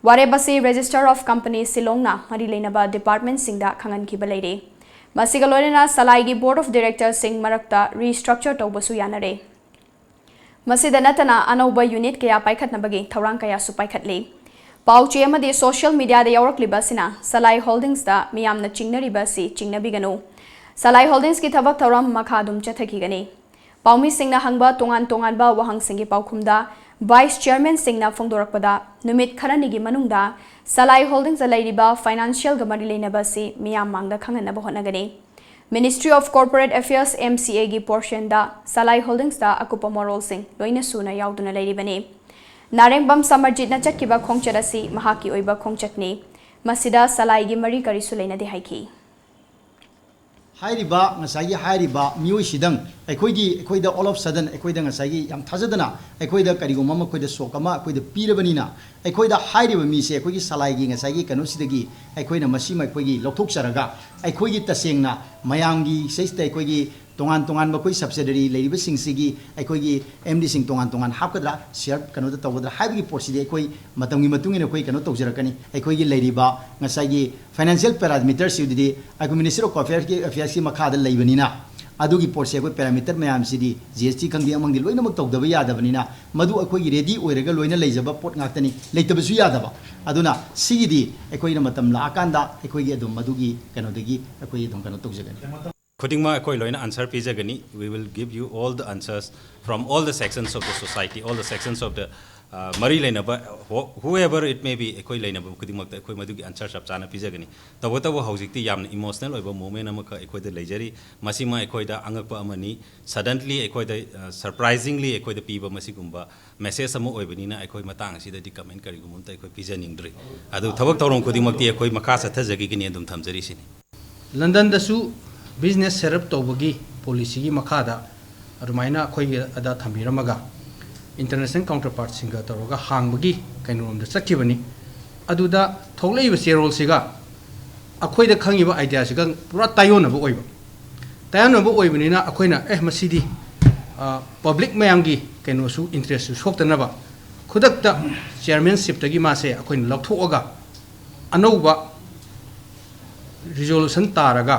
ꯋꯥꯔꯦꯞ ꯑꯁꯤ Register of Company ꯁꯤꯂꯣꯡꯅ ꯃꯔꯤ ꯂꯩꯅꯕ departmentꯁꯤꯡꯗ ꯈꯪꯍꯟꯈꯤꯕ ꯂꯩꯔꯦ꯫ ꯃꯁꯤꯒ ꯂꯣꯏꯅꯅ ꯁꯂꯥꯏꯒꯤ board of directorsꯁꯤꯡ ꯃꯔꯛꯇ restructure ꯇꯧꯕꯁꯨ ꯌꯥꯅꯔꯦ꯫ ꯃꯁꯤꯗ ꯅꯠꯇꯅ ꯑꯅꯧꯕ unit ꯀꯌꯥ ꯄꯥꯏꯈꯠꯅꯕꯒꯤ ꯊꯧꯔꯥꯡ ꯀꯌꯥꯁꯨ ꯄꯥꯏꯈꯠꯂꯤ꯫ ꯄꯥꯎ ꯆꯦ ꯑꯃꯗꯤ social mediaꯗ ꯌꯥꯎꯔꯛꯂꯤꯕ ꯑꯁꯤꯅ ꯁꯂꯥꯏ Holdingsꯇ ꯃꯤꯌꯥꯝꯅ ꯆꯤꯡꯅꯔꯤꯕ ꯑꯁꯤ ꯆꯤꯡꯅꯕꯤꯒꯅꯨ꯫ ꯁꯂꯥꯏ Holdingsꯀꯤ ꯊꯕꯛ ꯊꯧꯔꯝ ꯃꯈꯥ ꯑꯗꯨꯝ ꯆꯠꯊꯈꯤꯒꯅꯤ꯫ ꯄꯥꯎꯃꯤꯁꯤꯡꯅ ꯍꯪꯕ ꯇꯣꯉꯥꯟ ꯇꯣꯉꯥꯟꯕ ꯋꯥꯍꯪꯁꯤꯡꯒꯤ ꯄꯥꯎꯈꯨꯝꯗ vice chairmanꯁꯤꯡꯅ ꯐꯣꯡꯗꯣꯔꯛꯄꯗ ꯅꯨꯃꯤꯠ ꯈꯔꯅꯤꯒꯤ ꯃꯅꯨꯡꯗ ꯁꯂꯥꯏ Holdingsꯇ ꯂꯩꯔꯤꯕ financialꯒ ꯃꯔꯤ ꯂꯩꯅꯕ ꯑꯁꯤ ꯃꯤꯌꯥꯝ ꯃꯥꯡꯗ ꯈꯪꯍꯟꯅꯕ ꯍꯣꯠꯅꯒꯅꯤ꯫ Ministry of Corporate Affairs, MCAꯒꯤ portionꯗ ꯁꯂꯥꯏ Holdingsꯇ ꯑꯀꯨꯞꯄ ꯃꯔꯣꯜꯁꯤꯡ ꯂꯣꯏꯅ ꯁꯨꯅ ꯌꯥꯎꯗꯨꯅ ꯂꯩꯔꯤꯕꯅꯤ꯫ ꯅꯥꯔꯦꯡꯕꯝ ꯁꯃꯔꯖꯤꯠꯅ ꯆꯠꯈꯤꯕ ꯈꯣꯡꯆꯠ ꯑꯁꯤ ꯃꯍꯥꯛꯀꯤ ꯑꯣꯏꯕ ꯈꯣꯡꯆꯠꯅꯤ꯫ ꯃꯁꯤꯗ ꯁꯂꯥꯏꯒꯤ ꯃꯔꯤ ꯀꯔꯤꯁꯨ ꯂꯩꯅꯗꯦ ꯍꯥꯏꯈꯤ꯫ ꯍꯥꯏꯔꯤꯕ, ꯉꯁꯥꯏꯒꯤ ꯍꯥꯏꯔꯤꯕ ꯃꯤꯑꯣꯏꯁꯤꯗꯪ ꯑꯩꯈꯣꯏꯒꯤ, ꯑꯩꯈꯣꯏꯗ all of sudden ꯑꯩꯈꯣꯏꯗ ꯉꯁꯥꯏꯒꯤ ꯌꯥꯝ ꯊꯥꯖꯗꯅ ꯑꯩꯈꯣꯏꯗ ꯀꯔꯤꯒꯨꯝꯕ ꯑꯃ ꯑꯩꯈꯣꯏꯗ shock ꯑꯃ ꯑꯩꯈꯣꯏꯗ ꯄꯤꯔꯕꯅꯤꯅ, ꯑꯩꯈꯣꯏꯗ ꯍꯥꯏꯔꯤꯕ ꯃꯤꯁꯦ ꯑꯩꯈꯣꯏꯒꯤ ꯁꯂꯥꯏꯒꯤ ꯉꯁꯥꯏꯒꯤ ꯀꯩꯅꯣꯁꯤꯗꯒꯤ ꯑꯩꯈꯣꯏꯅ ꯃꯁꯤꯃ ꯑꯩꯈꯣꯏꯒꯤ ꯂꯧꯊꯣꯛꯆꯔꯒ ꯑꯩꯈꯣꯏꯒꯤ ꯇꯁꯦꯡꯅ ꯃꯌꯥꯝꯒꯤ ꯁꯤꯗꯩꯁꯤꯗ ꯑꯩꯈꯣꯏꯒꯤ ꯇꯣꯉꯥꯟ ꯇꯣꯉꯥꯟꯕ ꯑꯩꯈꯣꯏ subsidiary ꯂꯩꯔꯤꯕꯁꯤꯡꯁꯤꯒꯤ ꯑꯩꯈꯣꯏꯒꯤ MDꯁꯤꯡ ꯇꯣꯉꯥꯟ ꯇꯣꯉꯥꯟ ꯍꯥꯞꯀꯗ꯭ꯔꯥ, share ꯀꯩꯅꯣꯗ ꯇꯧꯒꯗ꯭ꯔꯥ ꯍꯥꯏꯕꯒꯤ ꯄꯣꯠꯁꯤꯗꯤ ꯑꯩꯈꯣꯏ ꯃꯇꯝꯒꯤ ꯃꯇꯨꯡ ꯏꯟꯅ ꯑꯩꯈꯣꯏ ꯀꯩꯅꯣ ꯇꯧꯖꯔꯛꯀꯅꯤ꯫ ꯑꯩꯈꯣꯏꯒꯤ ꯂꯩꯔꯤꯕ ꯉꯁꯥꯏꯒꯤ financial parameterꯁꯤꯗꯤ ꯑꯩꯈꯣꯏ Ministry of Affairsꯀꯤ, Affairsꯀꯤ ꯃꯈꯥꯗ ꯂꯩꯕꯅꯤꯅ, ꯑꯗꯨꯒꯤ ꯄꯣꯠꯁꯦ ꯑꯩꯈꯣꯏ parameter ꯃꯌꯥꯝꯁꯤꯗꯤ GST ꯈꯪꯗꯦ ꯑꯃ ꯈꯪꯗꯦ ꯂꯣꯏꯅꯃꯛ ꯇꯧꯗꯕ ꯌꯥꯗꯕꯅꯤꯅ, ꯃꯗꯨ ꯑꯩꯈꯣꯏꯒꯤ ready ꯑꯣꯏꯔꯒ ꯂꯣꯏꯅ ꯂꯩꯖꯕ ꯄꯣꯠ ꯉꯥꯛꯇꯅꯤ, ꯂꯩꯇꯕꯁꯨ ꯌꯥꯗꯕ꯫ ꯑꯗꯨꯅ ꯁꯤꯒꯤꯗꯤ ꯑꯩꯈꯣꯏꯅ ꯃꯇꯝ ꯂꯥꯛꯑꯀꯥꯟꯗ ꯑꯩꯈꯣꯏꯒꯤ ꯑꯗꯨꯝ ꯃꯗꯨꯒꯤ ꯀꯩꯅꯣꯗꯒꯤ ꯑꯩꯈꯣꯏ ꯑꯗꯨꯝ ꯀꯩꯅꯣ ꯇꯧꯖꯒꯅꯤ꯫ ꯈꯨꯗꯤꯡꯃꯛ ꯑꯩꯈꯣꯏ ꯂꯣꯏꯅ answer ꯄꯤꯖꯒꯅꯤ꯫ We will give you all the answers from all the sections of the society, all the sections of the, uh, ꯃꯔꯤ ꯂꯩꯅꯕ, who-, whoever it may be, ꯑꯩꯈꯣꯏ ꯂꯩꯅꯕ ꯈꯨꯗꯤꯡꯃꯛꯇ ꯑꯩꯈꯣꯏ ꯃꯗꯨꯒꯤ answer ꯆꯞ ꯆꯥꯅ ꯄꯤꯖꯒꯅꯤ꯫ ꯇꯧꯕꯇꯕꯨ ꯍꯧꯖꯤꯛꯇꯤ ꯌꯥꯝꯅ emotional ꯑꯣꯏꯕ moment ꯑꯃꯈꯛ ꯑꯩꯈꯣꯏꯗ ꯂꯩꯖꯔꯤ꯫ ꯃꯁꯤꯃ ꯑꯩꯈꯣꯏꯗ ꯑꯉꯛꯄ ꯑꯃꯅꯤ꯫ Suddenly ꯑꯩꯈꯣꯏꯗ, uh, surprisingly ꯑꯩꯈꯣꯏꯗ ꯄꯤꯕ ꯃꯁꯤꯒꯨꯝꯕ message ꯑꯃ ꯑꯣꯏꯕꯅꯤꯅ ꯑꯩꯈꯣꯏ ꯃꯇꯥꯡ ꯑꯁꯤꯗꯗꯤ comment ꯀꯔꯤꯒꯨꯝꯕ ꯑꯝꯇ ꯑꯩꯈꯣꯏ ꯄꯤꯖꯅꯤꯡꯗ꯭ꯔꯤ꯫ ꯑꯗꯨ ꯊꯕꯛ ꯊꯧꯔꯝ ꯈꯨꯗꯤꯡꯃꯛꯇꯤ ꯑꯩꯈꯣꯏ ꯃꯈꯥ ꯆꯠꯊꯖꯈꯤꯒꯅꯤ ꯑꯗꯨꯝ ꯊꯝꯖꯔꯤꯁꯤꯅꯤ꯫ ꯂꯟꯗꯟꯗꯁꯨ business set up ꯇꯧꯕꯒꯤ policyꯒꯤ ꯃꯈꯥꯗ ꯑꯗꯨꯃꯥꯏꯅ ꯑꯩꯈꯣꯏꯒꯤ ꯑꯗ ꯊꯝꯕꯤꯔꯝꯃꯒ international counterpartꯁꯤꯡꯒ ꯇꯧꯔꯒ ꯍꯥꯡꯕꯒꯤ ꯀꯩꯅꯣꯔꯣꯝꯗ ꯆꯠꯈꯤꯕꯅꯤ꯫ ꯑꯗꯨꯗ ꯊꯣꯛꯂꯛꯏꯕ ꯆꯦꯔꯣꯜꯁꯤꯒ ꯑꯩꯈꯣꯏꯗ ꯈꯪꯉꯤꯕ ideaꯁꯤꯒ ꯄꯨꯔꯥ ꯇꯥꯏꯌꯣꯟꯅꯕ ꯑꯣꯏꯕ꯫ ꯇꯥꯏꯌꯣꯟꯅꯕ ꯑꯣꯏꯕꯅꯤꯅ ꯑꯩꯈꯣꯏꯅ, "ꯑꯦ, ꯃꯁꯤꯗꯤ, ꯑ, public ꯃꯌꯥꯝꯒꯤ ꯀꯩꯅꯣꯁꯨ, interestꯁꯨ ꯁꯣꯛꯇꯅꯕ" ꯈꯨꯗꯛꯇ chairmanshipꯇꯒꯤ ꯃꯥꯁꯦ ꯑꯩꯈꯣꯏꯅ ꯂꯧꯊꯣꯛꯑꯒ ꯑꯅꯧꯕ resolution ꯇꯥꯔꯒ,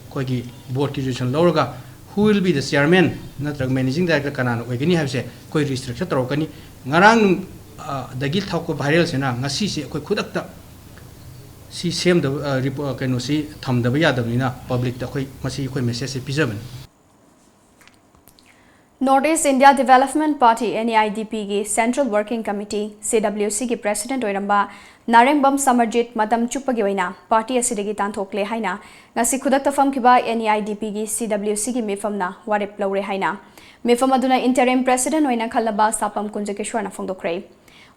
ꯑꯩꯈꯣꯏꯒꯤ boardꯀꯤ resolution ꯂꯧꯔꯒ, who will be the chairman ꯅꯠꯇ꯭ꯔꯒ managing director ꯀꯅꯥꯅ ꯑꯣꯏꯒꯅꯤ ꯍꯥꯏꯕꯁꯦ ꯑꯩꯈꯣꯏ restructure ꯇꯧꯔꯛꯀꯅꯤ꯫ ꯉꯔꯥꯡ, ꯑ, ꯗꯒꯤ ꯊꯣꯛꯄ viralꯁꯤꯅ ꯉꯁꯤꯁꯦ ꯑꯩꯈꯣꯏ ꯈꯨꯗꯛꯇ ꯁꯤ ꯁꯦꯝꯗꯕ, ꯑ, ꯔꯤꯄꯣ-, ꯑ, ꯀꯩꯅꯣꯁꯤ ꯊꯝꯗꯕ ꯌꯥꯗꯕꯅꯤꯅ publicꯇ ꯑꯩꯈꯣꯏ ꯃꯁꯤ ꯑꯩꯈꯣꯏ messageꯁꯦ ꯄꯤꯖꯕꯅꯤ꯫ North East India Development Party, NEIDPꯒꯤ Central Working Committee, CWCꯒꯤ president ꯑꯣꯏꯔꯝꯕ ꯅꯥꯔꯦꯡꯕꯝ ꯁꯃꯔꯖꯤꯠ ꯃꯇꯝ ꯆꯨꯞꯄꯒꯤ ꯑꯣꯏꯅ party ꯑꯁꯤꯗꯒꯤ ꯇꯥꯟꯊꯣꯛꯂꯦ ꯍꯥꯏꯅ ꯉꯁꯤ ꯈꯨꯗꯛꯇ ꯐꯝꯈꯤꯕ NEIDPꯒꯤ CWCꯒꯤ ꯃꯤꯐꯝꯅ ꯋꯥꯔꯦꯞ ꯂꯧꯔꯦ ꯍꯥꯏꯅ ꯃꯤꯐꯝ ꯑꯗꯨꯅ interim president ꯑꯣꯏꯅ ꯈꯜꯂꯕ ꯁꯥꯄꯝ ꯀꯨꯟꯖꯀꯦꯁ꯭ꯋꯔꯅ ꯐꯣꯡꯗꯣꯛꯈ꯭ꯔꯦ꯫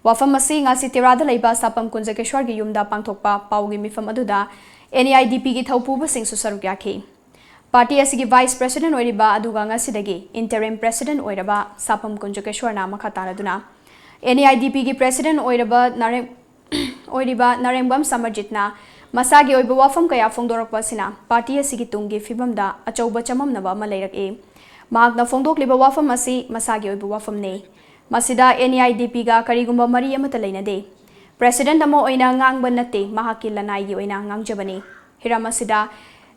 ꯋꯥꯐꯝ ꯑꯁꯤ ꯉꯁꯤ ꯇꯦꯔꯥꯗ ꯂꯩꯕ ꯁꯥꯄꯝ ꯀꯨꯟꯖꯀꯦꯁ꯭ꯋꯔꯒꯤ ꯌꯨꯝꯗ ꯄꯥꯡꯊꯣꯛꯄ ꯄꯥꯎꯒꯤ ꯃꯤꯐꯝ ꯑꯗꯨꯗ NEIDPꯒꯤ ꯊꯧꯄꯨꯕꯁꯤꯡꯁꯨ ꯁꯔꯨꯛ ꯌꯥꯈꯤ꯫ Party ꯑꯁꯤꯒꯤ vice president ꯑꯣꯏꯔꯤꯕ ꯑꯗꯨꯒ ꯉꯁꯤꯗꯒꯤ interim president ꯑꯣꯏꯔꯕ ꯁꯥꯄꯝ ꯀꯨꯟꯖꯀꯦꯁ꯭ꯋꯔꯅ ꯃꯈꯥ ꯇꯥꯔꯗꯨꯅ NEIDPꯒꯤ president ꯑꯣꯏꯔꯕ ꯅꯥꯔꯦꯡ-, ꯑꯣꯏꯔꯤꯕ ꯅꯥꯔꯦꯡꯕꯝ ꯁꯃꯔꯖꯤꯠꯅ ꯃꯁꯥꯒꯤ ꯑꯣꯏꯕ ꯋꯥꯐꯝ ꯀꯌꯥ ꯐꯣꯡꯗꯣꯔꯛꯄ ꯑꯁꯤꯅ ꯄꯥꯔꯇꯤ ꯑꯁꯤꯒꯤ ꯇꯨꯡꯒꯤ ꯐꯤꯕꯝꯗ ꯑꯆꯧꯕ ꯆꯃꯝꯅꯕ ꯑꯃ ꯂꯩꯔꯛꯏ꯫ ꯃꯍꯥꯛꯅ ꯐꯣꯡꯗꯣꯛꯂꯤꯕ ꯋꯥꯐꯝ ꯑꯁꯤ ꯃꯁꯥꯒꯤ ꯑꯣꯏꯕ ꯋꯥꯐꯝꯅꯤ꯫ ꯃꯁꯤꯗ NEIDP ꯒ ꯀꯔꯤꯒꯨꯝꯕ ꯃꯔꯤ ꯑꯃꯠꯇ ꯂꯩꯅꯗꯦ꯫ ꯄ꯭ꯔꯦꯁꯤꯗꯦꯟꯠ ꯑꯃ ꯑꯣꯏꯅ ꯉꯥꯡꯕ ꯅꯠꯇꯦ, ꯃꯍꯥꯛꯀꯤ ꯂꯅꯥꯏꯒꯤ ꯑꯣꯏꯅ ꯉꯥꯡꯖꯕꯅꯤ꯫ ꯍꯤꯔꯝ ꯑꯁꯤꯗ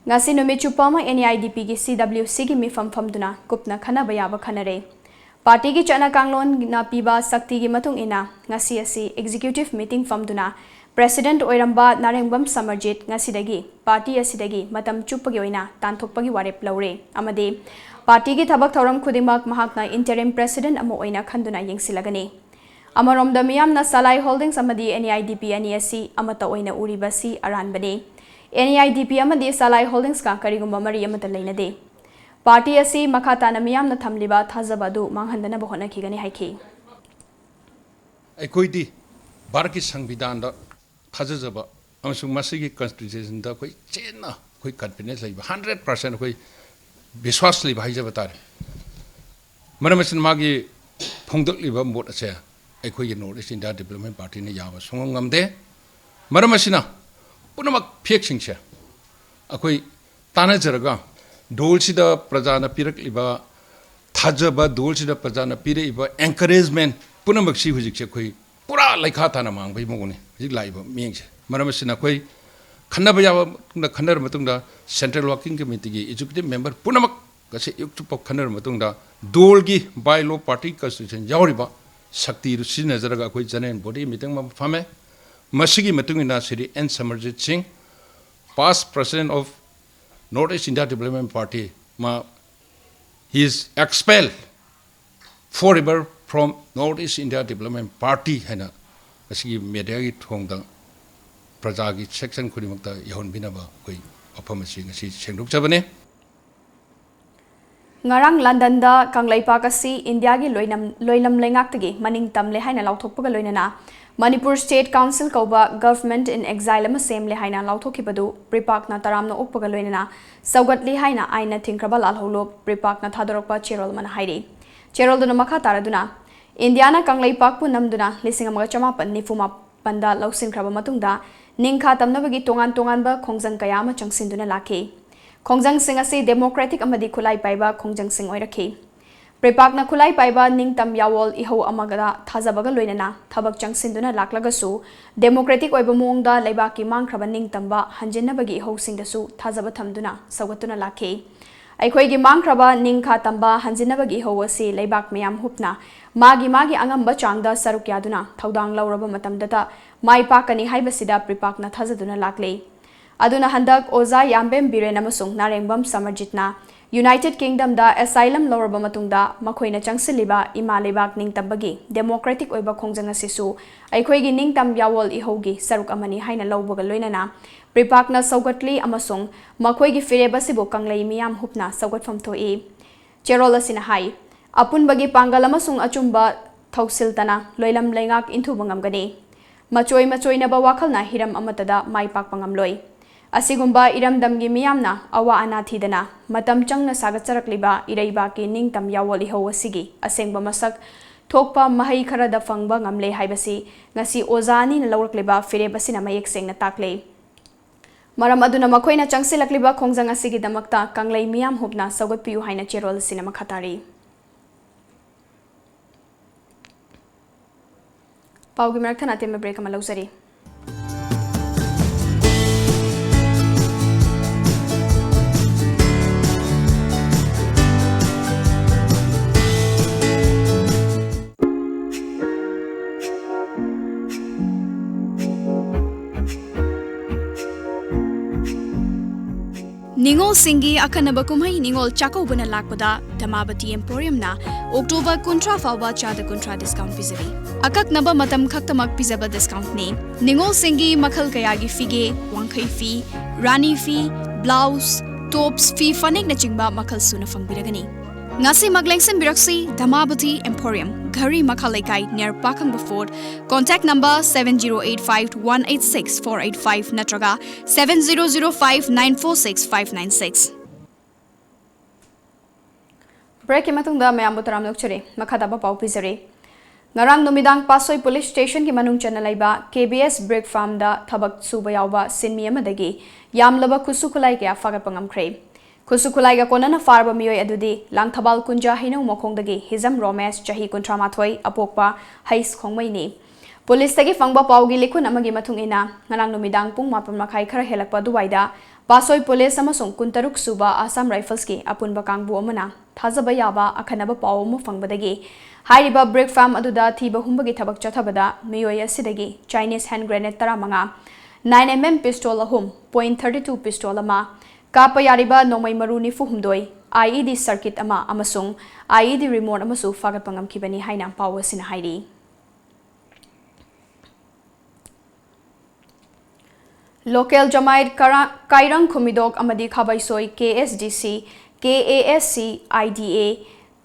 ꯉꯁꯤ ꯅꯨꯃꯤꯠ ꯆꯨꯞꯄ ꯑꯃ NEIDP ꯒꯤ CWC ꯒꯤ ꯃꯤꯐꯝ ꯐꯝꯗꯨꯅ ꯀꯨꯞꯅ ꯈꯟꯅꯕ ꯌꯥꯕ ꯈꯟꯅꯔꯦ꯫ ꯄꯥꯔꯇꯤꯒꯤ ꯆꯠꯅ ꯀꯥꯡꯂꯣꯟꯅ ꯄꯤꯕ ꯁꯛꯇꯤꯒꯤ ꯃꯇꯨꯡ ꯏꯟꯅ ꯉꯁꯤ ꯑꯁꯤ executive meeting ꯐꯝꯗꯨꯅ ꯄ꯭ꯔꯦꯁꯤꯗꯦꯟꯠ ꯑꯣꯏꯔꯝꯕ ꯅꯥꯔꯦꯡꯕꯝ ꯁꯃꯔꯖꯤꯠ ꯉꯁꯤꯗꯒꯤ ꯄꯥꯔꯇꯤ ꯑꯁꯤꯗꯒꯤ ꯃꯇꯝ ꯆꯨꯞꯄꯒꯤ ꯑꯣꯏꯅ ꯇꯥꯟꯊꯣꯛꯄꯒꯤ ꯋꯥꯔꯦꯞ ꯂꯧꯔꯦ ꯑꯃꯗꯤ ꯄꯥꯔꯇꯤꯒꯤ ꯊꯕꯛ ꯊꯧꯔꯝ ꯈꯨꯗꯤꯡꯃꯛ ꯃꯍꯥꯛꯅ interim president ꯑꯃ ꯑꯣꯏꯅ ꯈꯟꯗꯨꯅ ꯌꯦꯡꯁꯤꯜꯂꯒꯅꯤ꯫ ꯑꯃꯔꯣꯝꯗ ꯃꯤꯌꯥꯝꯅ ꯁꯂꯥꯏ ꯍꯣꯜꯗꯤꯡꯁ ꯑꯃꯗꯤ NEIDP ꯑꯅꯤ ꯑꯁꯤ ꯑꯃꯠꯇ ꯑꯣꯏꯅ ꯎꯔꯤꯕꯁꯤ ꯑꯔꯥꯟꯕꯅꯤ꯫ NEIDP ꯑꯃꯗꯤ ꯁꯂꯥꯏ ꯍꯣꯜꯗꯤꯡꯁꯀ ꯀꯔꯤꯒꯨꯝꯕ ꯃꯔꯤ ꯑꯃꯠꯇ ꯂꯩꯅꯗꯦ꯫ ꯄꯥꯔꯇꯤ ꯑꯁꯤ ꯃꯈꯥ ꯇꯥꯅ ꯃꯤꯌꯥꯝꯅ ꯊꯝꯂꯤꯕ ꯊꯥꯖꯕ ꯑꯗꯨ ꯃꯥꯡꯍꯟꯗꯅꯕ ꯍꯣꯠꯅꯈꯤꯒꯅꯤ ꯍꯥꯏꯈꯤ꯫ ꯑꯩꯈꯣꯏꯗꯤ ꯚꯥꯔꯠꯀꯤ ꯁꯪꯕꯤꯙꯥꯟꯗ ꯊꯥꯖꯖꯕ ꯑꯃꯁꯨꯡ ꯃꯁꯤꯒꯤ ꯀꯟꯁꯇꯤꯇ꯭ꯌꯨꯁꯟꯗ ꯑꯩꯈꯣꯏ ꯆꯦꯠꯅ ꯑꯩꯈꯣꯏ ꯀꯟꯐꯤꯗꯦꯟꯁ ꯂꯩꯕ, ꯍꯟꯗ꯭ꯔꯦꯠ ꯄꯥꯔꯁꯦꯟ ꯑꯩꯈꯣꯏ ꯕꯤꯁ꯭ꯋꯥꯁ ꯂꯩꯕ ꯍꯥꯏꯖꯕ ꯇꯥꯔꯦ꯫ ꯃꯔꯝ ꯑꯁꯤꯅ ꯃꯥꯒꯤ ꯐꯣꯡꯗꯣꯛꯂꯤꯕ ꯃꯣꯠ ꯑꯁꯦ ꯑꯩꯈꯣꯏꯒꯤ ꯅꯣꯔꯠ ꯏꯁ ꯏꯟꯗꯤꯌꯥ ꯗꯤꯕꯂꯞꯃꯦꯟ ꯄꯥꯔꯇꯤꯅ ꯌꯥꯕ ꯁꯨꯡꯉꯝ ꯉꯝꯗꯦ꯫ ꯃꯔꯝ ꯑꯁꯤꯅ ꯄꯨꯝꯅꯃꯛ ꯐꯦꯛꯁꯤꯡꯁꯦ ꯑꯩꯈꯣꯏ ꯇꯥꯟꯅꯖꯔꯒ ꯗꯣꯜꯁꯤꯗ ꯄ꯭ꯔꯖꯥꯅ ꯄꯤꯔꯛꯂꯤꯕ ꯊꯥꯖꯕ, ꯗꯣꯜꯁꯤꯗ ꯄ꯭ꯔꯖꯥꯅ ꯄꯤꯔꯛꯏꯕ ꯑꯦꯟꯀꯔꯦꯖꯃꯦꯟ ꯄꯨꯝꯅꯃꯛꯁꯤ ꯍꯧꯖꯤꯛꯁꯦ ꯑꯩꯈꯣꯏ ꯄꯨꯔꯥ ꯂꯩꯈꯥ ꯇꯥꯅ ꯃꯥꯡꯕꯒꯤ ꯃꯑꯣꯡꯅꯤ ꯍꯧꯖꯤꯛ ꯂꯥꯛꯏꯕ ꯃꯤꯠꯌꯦꯡꯁꯦ꯫ ꯃꯔꯝ ꯑꯁꯤꯅ ꯑꯩꯈꯣꯏ ꯈꯟꯅꯕ ꯌꯥꯕ ꯃꯇꯨꯡꯗ ꯈꯟꯅꯔꯕ ꯃꯇꯨꯡꯗ ꯁꯦꯟꯇ꯭ꯔꯦꯜ ꯋꯥꯔꯀꯤꯡ ꯀꯃꯤꯇꯤꯒꯤ ꯑꯦꯛꯖꯤꯀ꯭ꯌꯨꯇꯤꯚ ꯃꯦꯝꯕꯔ ꯄꯨꯝꯅꯃꯛ ꯉꯁꯤ ꯑꯌꯨꯛ ꯆꯨꯞꯄ ꯈꯟꯅꯔꯕ ꯃꯇꯨꯡꯗ ꯗꯣꯜꯒꯤ ꯕꯥꯏ ꯂꯣ, ꯄꯥꯔꯇꯤ ꯀꯟꯁꯇꯤꯇ꯭ꯌꯨꯁꯟ ꯌꯥꯎꯔꯤꯕ ꯁꯛꯇꯤꯗꯨ ꯁꯤꯖꯤꯟꯅꯖꯔꯒ ꯑꯩꯈꯣꯏ ꯖꯦꯅꯔꯦꯜ ꯕꯣꯗꯤ ꯃꯤꯇꯤꯡ ꯑꯃ ꯐꯝꯃꯦ꯫ ꯃꯁꯤꯒꯤ ꯃꯇꯨꯡ ꯏꯟꯅ ꯁ꯭ꯔꯤ ꯑꯦꯟ ꯁꯃꯔꯖꯤꯠ ꯁꯤꯡ, past president of North East India Development Party, ꯃꯥ he is expelled forever from North East India Development Party ꯍꯥꯏꯅ ꯉꯁꯤꯒꯤ ꯃꯦꯗꯤꯌꯥꯒꯤ ꯊꯣꯡꯗ ꯄ꯭ꯔꯖꯥꯒꯤ ꯁꯦꯛꯁꯟ ꯈꯨꯗꯤꯡꯃꯛꯇ ꯌꯧꯍꯟꯕꯤꯅꯕ ꯑꯩꯈꯣꯏ ꯋꯥꯐꯝ ꯑꯁꯤ ꯉꯁꯤ ꯁꯦꯡꯗꯣꯛꯆꯕꯅꯤ꯫ ꯉꯔꯥꯡ ꯂꯟꯗꯟꯗ ꯀꯪꯂꯩꯄꯥꯛ ꯑꯁꯤ ꯏꯟꯗꯤꯌꯥꯒꯤ ꯂꯣꯏꯅꯝ-, ꯂꯣꯏꯂꯝ ꯂꯩꯉꯥꯛꯇꯒꯤ ꯃꯅꯤꯡ ꯇꯝꯂꯦ ꯍꯥꯏꯅ ꯂꯥꯎꯊꯣꯛꯄꯒ ꯂꯣꯏꯅꯅ ꯃꯅꯤꯄꯨꯔ State Council ꯀꯧꯕ Government in Exile ꯑꯃ ꯁꯦꯝꯂꯦ ꯍꯥꯏꯅ ꯂꯥꯎꯊꯣꯛꯈꯤꯕꯗꯨ ꯄ꯭ꯔꯤꯄꯥꯛꯅ ꯇꯔꯥꯝꯅ ꯑꯣꯛꯄꯒ ꯂꯣꯏꯅꯅ ꯁꯧꯒꯠꯂꯤ ꯍꯥꯏꯅ ꯑꯥꯏꯟꯅ ꯊꯤꯡꯈ꯭ꯔꯕ ꯂꯥꯜꯍꯧꯂꯨꯞ ꯄ꯭ꯔꯤꯄꯥꯛꯅ ꯊꯥꯗꯣꯔꯛꯄ ꯆꯦꯔꯣꯜ ꯑꯃꯅ ꯍꯥꯏꯔꯤ꯫ ꯆꯦꯔꯣꯜꯗꯨꯅ ꯃꯈꯥ ꯇꯥꯔꯗꯨꯅ, ꯏꯟꯗꯤꯌꯥꯅ ꯀꯪꯂꯩꯄꯥꯛꯄꯨ ꯅꯝꯗꯨꯅ ꯂꯤꯁꯤꯡ ꯑꯃꯒ ꯆꯃꯥꯄꯟ ꯅꯤꯐꯨ ꯃꯥ-, ꯄꯟꯗ ꯂꯧꯁꯤꯟꯈ꯭ꯔꯕ ꯃꯇꯨꯡꯗ ꯅꯤꯡꯈꯥ ꯇꯝꯅꯕꯒꯤ ꯇꯣꯉꯥꯟ ꯇꯣꯉꯥꯟꯕ ꯈꯣꯡꯖꯪ ꯀꯌꯥ ꯑꯃ ꯆꯪꯁꯤꯟꯗꯨꯅ ꯂꯥꯛꯈꯤ꯫ ꯈꯣꯡꯖꯪꯁꯤꯡ ꯑꯁꯤ democratic ꯑꯃꯗꯤ ꯈꯨꯠꯂꯥꯏ ꯄꯥꯏꯕ ꯈꯣꯡꯖꯪꯁꯤꯡ ꯑꯣꯏꯔꯛꯈꯤ꯫ ꯄ꯭ꯔꯤꯄꯥꯛꯅ ꯈꯨꯠꯂꯥꯏ ꯄꯥꯏꯕ ꯅꯤꯡꯇꯝ ꯌꯥꯋꯣꯜ ꯏꯍꯧ ꯑꯃꯒꯗ ꯊꯥꯖꯕꯒ ꯂꯣꯏꯅꯅ ꯊꯕꯛ ꯆꯪꯁꯤꯟꯗꯨꯅ ꯂꯥꯛꯂꯒꯁꯨ, democratic ꯑꯣꯏꯕ ꯃꯑꯣꯡꯗ ꯂꯩꯕꯥꯛꯀꯤ ꯃꯥꯡꯈ꯭ꯔꯕ ꯅꯤꯡꯇꯝꯕ ꯍꯟꯖꯤꯟꯅꯕꯒꯤ ꯏꯍꯧꯁꯤꯡꯗꯁꯨ ꯊꯥꯖꯕ ꯊꯝꯗꯨꯅ ꯁꯧꯒꯠꯇꯨꯅ ꯂꯥꯛꯈꯤ꯫ ꯑꯩꯈꯣꯏꯒꯤ ꯃꯥꯡꯈ꯭ꯔꯕ ꯅꯤꯡꯈꯥ ꯇꯝꯕ ꯍꯟꯖꯤꯟꯅꯕꯒꯤ ꯏꯍꯧ ꯑꯁꯤ ꯂꯩꯕꯥꯛ ꯃꯤꯌꯥꯝ ꯍꯨꯞꯅ ꯃꯥꯒꯤ ꯃꯥꯒꯤ ꯑꯉꯝꯕ ꯆꯥꯡꯗ ꯁꯔꯨꯛ ꯌꯥꯗꯨꯅ ꯊꯧꯗꯥꯡ ꯂꯧꯔꯕ ꯃꯇꯝꯗꯇ ꯃꯥꯏ ꯄꯥꯛꯀꯅꯤ ꯍꯥꯏꯕꯁꯤꯗ ꯄ꯭ꯔꯤꯄꯥꯛꯅ ꯊꯥꯖꯗꯨꯅ ꯂꯥꯛꯂꯤ꯫ ꯑꯗꯨꯅ ꯍꯟꯗꯛ ꯑꯣꯖꯥ ꯌꯥꯝꯕꯦꯝ ꯕꯤꯔꯦꯟ ꯑꯃꯁꯨꯡ ꯅꯥꯔꯦꯡꯕꯝ ꯁꯃꯔꯖꯤꯠꯅ United Kingdomꯗ asylum ꯂꯧꯔꯕ ꯃꯇꯨꯡꯗ ꯃꯈꯣꯏꯅ ꯆꯪꯁꯤꯜꯂꯤꯕ ꯏꯃꯥ ꯂꯩꯕꯥꯛ ꯅꯤꯡꯇꯝꯕꯒꯤ democratic ꯑꯣꯏꯕ ꯈꯣꯡꯖꯪ ꯑꯁꯤꯁꯨ ꯑꯩꯈꯣꯏꯒꯤ ꯅꯤꯡꯇꯝ ꯌꯥꯋꯣꯜ ꯏꯍꯧꯒꯤ ꯁꯔꯨꯛ ꯑꯃꯅꯤ ꯍꯥꯏꯅ ꯂꯧꯕꯒ ꯂꯣꯏꯅꯅ ꯄ꯭ꯔꯤꯄꯥꯛꯅ ꯁꯧꯒꯠꯂꯤ ꯑꯃꯁꯨꯡ ꯃꯈꯣꯏꯒꯤ ꯐꯤꯔꯦꯞ ꯑꯁꯤꯕꯨ ꯀꯪꯂꯩ ꯃꯤꯌꯥꯝ ꯍꯨꯞꯅ ꯁꯧꯒꯠꯐꯝ ꯊꯣꯛꯏ꯫ ꯆꯦꯔꯣꯜ ꯑꯁꯤꯅ ꯍꯥꯏ, ꯑꯄꯨꯟꯕꯒꯤ ꯄꯥꯡꯒꯜ ꯑꯃꯁꯨꯡ ꯑꯆꯨꯝꯕ ꯊꯧꯁꯤꯜꯇꯅ ꯂꯣꯏꯂꯝ ꯂꯩꯉꯥꯛ ꯏꯟꯊꯨꯕ ꯉꯝꯒꯅꯤ꯫ ꯃꯆꯣꯏ ꯃꯆꯣꯏꯅꯕ ꯋꯥꯈꯜꯅ ꯍꯤꯔꯝ ꯑꯃꯠꯇꯗ ꯃꯥꯏ ꯄꯥꯛꯄ ꯉꯝꯂꯣꯏ꯫ ꯑꯁꯤꯒꯨꯝꯕ ꯏꯔꯝꯗꯝꯒꯤ ꯃꯤꯌꯥꯝꯅ ꯑꯋꯥ ꯑꯅꯥ ꯊꯤꯗꯅ ꯃꯇꯝ ꯆꯪꯅ ꯁꯥꯒꯠꯆꯔꯛꯂꯤꯕ ꯏꯔꯩꯕꯥꯛꯀꯤ ꯅꯤꯡꯇꯝ ꯌꯥꯋꯣꯜ ꯏꯍꯧ ꯑꯁꯤꯒꯤ ꯑꯁꯦꯡꯕ ꯃꯁꯛ ꯊꯣꯛꯄ ꯃꯍꯩ ꯈꯔꯗ ꯐꯪꯕ ꯉꯝꯂꯦ ꯍꯥꯏꯕꯁꯤ ꯉꯁꯤ ꯑꯣꯖꯥ ꯑꯅꯤꯅ ꯂꯧꯔꯛꯂꯤꯕ ꯐꯤꯔꯦꯞ ꯑꯁꯤꯅ ꯃꯌꯦꯛ ꯁꯦꯡꯅ ꯇꯥꯛꯂꯦ꯫ ꯃꯔꯝ ꯑꯗꯨꯅ ꯃꯈꯣꯏꯅ ꯆꯪꯁꯤꯜꯂꯛꯂꯤꯕ ꯈꯣꯡꯖꯪ ꯑꯁꯤꯒꯤꯗꯃꯛꯇ ꯀꯪꯂꯩ ꯃꯤꯌꯥꯝ ꯍꯨꯞꯅ ꯁꯧꯒꯠꯄꯤꯌꯨ ꯍꯥꯏꯅ ꯆꯦꯔꯣꯜ ꯑꯁꯤꯅ ꯃꯈꯥ ꯇꯥꯔꯤ꯫ ꯄꯥꯎꯒꯤ ꯃꯔꯛ ꯊꯠꯅ ꯑꯇꯦꯟꯕ break ꯑꯃ ꯂꯧꯖꯔꯤ꯫ ꯅꯤꯉꯣꯜꯁꯤꯡꯒꯤ ꯑꯈꯟꯅꯕ ꯀꯨꯝꯍꯩ ꯅꯤꯉꯣꯜ ꯆꯥꯛꯀꯧꯕꯅ ꯂꯥꯛꯄꯗ ꯙꯃꯥꯕꯇꯤ Emporiumꯅ October ꯀꯨꯟꯊ꯭ꯔꯥ ꯐꯥꯎꯕ ꯆꯥꯗ ꯀꯨꯟꯊ꯭ꯔꯥ discount ꯄꯤꯖꯔꯤ꯫ ꯑꯀꯛꯅꯕ ꯃꯇꯝ ꯈꯛꯇꯃꯛ ꯄꯤꯖꯕ discountꯅꯤ꯫ ꯅꯤꯉꯣꯜꯁꯤꯡꯒꯤ ꯃꯈꯜ ꯀꯌꯥꯒꯤ ꯐꯤꯒꯦ, ꯋꯥꯡꯈꯩ ꯐꯤ, ꯔꯥꯅꯤ ꯐꯤ, blouse, tops, ꯐꯤ ꯐꯅꯦꯛꯅꯆꯤꯡꯕ ꯃꯈꯜ ꯁꯨꯅ ꯐꯪꯕꯤꯔꯒꯅꯤ꯫ ꯉꯁꯤꯃꯛ ꯂꯦꯡꯁꯤꯟꯕꯤꯔꯛꯁꯤ ꯙꯃꯥꯕꯇꯤ Emporium, ꯘꯔꯤ ꯃꯈꯥ ꯂꯩꯀꯥꯏ, near ꯄꯥꯈꯪꯕ Fort, contact number seven zero eight five one eight six four eight five ꯅꯠꯇ꯭ꯔꯒ seven zero zero five nine four six five nine six꯫ Breakꯀꯤ ꯃꯇꯨꯡꯗ ꯃꯌꯥꯝꯕꯨ ꯇꯔꯥꯝꯅ ꯑꯣꯛꯆꯔꯤ꯫ ꯃꯈꯥ ꯇꯥꯕ ꯄꯥꯎ ꯄꯤꯖꯔꯤ꯫ ꯉꯔꯥꯡ ꯅꯨꯃꯤꯗꯥꯡ ꯄꯥꯁꯣꯏ ꯄꯨꯂꯤꯁ ꯁ꯭ꯇꯦꯁꯟꯒꯤ ꯃꯅꯨꯡ ꯆꯟꯅ ꯂꯩꯕ ꯀꯦ ꯕꯤ ꯑꯦꯁ ꯕ꯭ꯔꯤꯛ ꯐꯥꯔꯝꯗ ꯊꯕꯛ ꯁꯨꯕ ꯌꯥꯎꯕ ꯁꯤꯟꯃꯤ ꯑꯃꯗꯒꯤ ꯌꯥꯝꯂꯕ ꯈꯨꯠꯁꯨ ꯈꯨꯠꯂꯥꯏ ꯀꯌꯥ ꯐꯥꯒꯠꯄ ꯉꯝꯈ꯭ꯔꯦ꯫ ꯈꯨꯠꯁꯨ ꯈꯨꯠꯂꯥꯏꯒ ꯀꯣꯟꯅꯅ ꯐꯥꯔꯕ ꯃꯤꯑꯣꯏ ꯑꯗꯨꯗꯤ ꯂꯥꯡꯊꯕꯥꯜ ꯀꯨꯟꯖꯥ ꯍꯩꯅꯧ ꯃꯈꯣꯡꯗꯒꯤ ꯍꯤꯖꯝ ꯔꯣꯃꯦꯁ, ꯆꯍꯤ ꯀꯨꯟꯊ꯭ꯔꯥ ꯃꯥꯊꯣꯏ, ꯑꯄꯣꯛꯄ ꯍꯩꯁ ꯈꯣꯡꯃꯩꯅꯤ꯫ ꯄꯨꯂꯤꯁꯇꯒꯤ ꯐꯪꯕ ꯄꯥꯎꯒꯤ ꯂꯤꯈꯨꯟ ꯑꯃꯒꯤ ꯃꯇꯨꯡ ꯏꯟꯅ, ꯉꯔꯥꯡ ꯅꯨꯃꯤꯗꯥꯡ ꯄꯨꯡ ꯃꯥꯄꯟ ꯃꯈꯥꯏ ꯈꯔ ꯍꯦꯜꯂꯛꯄ ꯑꯗꯨꯋꯥꯏꯗ ꯄꯥꯁꯣꯏ ꯄꯨꯂꯤꯁ ꯑꯃꯁꯨꯡ ꯀꯨꯟꯇꯔꯨꯛ ꯁꯨꯕ ꯑꯁꯥꯝ ꯔꯥꯏꯐꯜꯁꯀꯤ ꯑꯄꯨꯟꯕ ꯀꯥꯡꯕꯨ ꯑꯃꯅ ꯊꯥꯖꯕ ꯌꯥꯕ ꯑꯈꯟꯅꯕ ꯄꯥꯎ ꯑꯃ ꯐꯪꯕꯗꯒꯤ ꯍꯥꯏꯔꯤꯕ ꯕ꯭ꯔꯤꯛ ꯐꯥꯔꯝ ꯑꯗꯨꯗ ꯊꯤꯕ ꯍꯨꯝꯕꯒꯤ ꯊꯕꯛ ꯆꯠꯊꯕꯗ ꯃꯤꯑꯣꯏ ꯑꯁꯤꯗꯒꯤ ꯆꯥꯏꯅꯤꯁ ꯍꯦꯟ ꯒ꯭ꯔꯦꯅꯦꯗ ꯇꯔꯥꯃꯉꯥ, ꯅꯥꯏꯟ ꯑꯦꯝ ꯑꯦꯝ ꯄꯤꯁꯇꯣꯜ ꯑꯍꯨꯝ, ꯄꯣꯏꯟꯠ ꯊꯥꯔꯇꯤ ꯇꯨ ꯄꯤꯁꯇꯣꯜ ꯑꯃ, ꯀꯥꯞꯄ ꯌꯥꯔꯤꯕ ꯅꯣꯡꯃꯩ ꯃꯔꯨ ꯅꯤꯐꯨ ꯍꯨꯝꯗꯣꯏ, ꯑꯥꯏ ꯏ ꯗꯤ ꯁꯔꯀꯤꯠ ꯑꯃ ꯑꯃꯁꯨꯡ ꯑꯥꯏ ꯏ ꯗꯤ ꯔꯤꯃꯣꯠ ꯑꯃꯁꯨ ꯐꯥꯒꯠꯄ ꯉꯝꯈꯤꯕꯅꯤ ꯍꯥꯏꯅ ꯄꯥꯎ ꯑꯁꯤꯅ ꯍꯥꯏꯔꯤ꯫ ꯂꯣꯀꯦꯜ ꯖꯃꯥꯏꯠ ꯀꯔꯥ-, ꯀꯥꯏꯔꯪ ꯈꯨꯃꯤꯗꯣꯛ ꯑꯃꯗꯤ ꯈꯥꯕꯩꯁꯣꯏ ꯀꯦ ꯑꯦꯁ ꯗꯤ ꯁꯤ, K A S C I D A,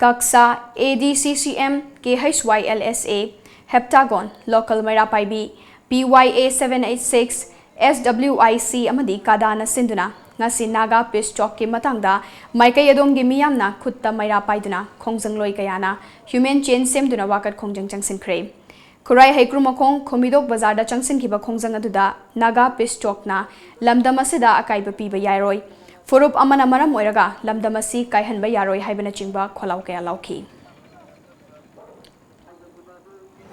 ꯀꯛꯁꯥ, A D C C M, K H Y L S A, Heptagon, local Meira Paibi, P Y A seven eight six, S W I C ꯑꯃꯗꯤ ꯀꯥꯗꯥꯅ ꯁꯤꯟꯗꯨꯅ ꯉꯁꯤ ꯅꯥꯒꯥ ꯄꯤꯁ ꯇꯣꯛꯀꯤ ꯃꯇꯥꯡꯗ ꯃꯥꯏꯀꯩ ꯑꯗꯣꯝꯒꯤ ꯃꯤꯌꯥꯝꯅ ꯈꯨꯠꯇ ꯃꯩꯔꯥ ꯄꯥꯏꯗꯨꯅ ꯈꯣꯡꯖꯪꯂꯣꯏ ꯀꯌꯥꯅ ꯍ꯭ꯌꯨꯃꯦꯟ ꯆꯦꯟ ꯁꯦꯝꯗꯨꯅ ꯋꯥꯀꯠ ꯈꯣꯡꯖꯪ ꯆꯪꯁꯤꯟꯈ꯭ꯔꯦ꯫ ꯈꯨꯔꯥꯏ ꯍꯩꯀ꯭ꯔꯨ ꯃꯈꯣꯡ ꯈꯣꯃꯤꯗꯣꯛ ꯕꯖꯥꯔꯗ ꯆꯪꯁꯤꯟꯈꯤꯕ ꯈꯣꯡꯖꯪ ꯑꯗꯨꯗ ꯅꯥꯒꯥ ꯄꯤꯁ ꯇꯣꯛꯅ ꯂꯝꯗꯝ ꯑꯁꯤꯗ ꯑꯀꯥꯏꯕ ꯄꯤꯕ ꯌꯥꯔꯣꯏ, ꯐꯨꯔꯨꯞ ꯑꯃꯅ ꯃꯔꯝ ꯑꯣꯏꯔꯒ ꯂꯝꯗꯝ ꯑꯁꯤ ꯀꯥꯏꯍꯟꯕ ꯌꯥꯔꯣꯏ ꯍꯥꯏꯕꯅꯆꯤꯡꯕ ꯈꯣꯜꯂꯥꯎ ꯀꯌꯥ ꯂꯥꯎꯈꯤ꯫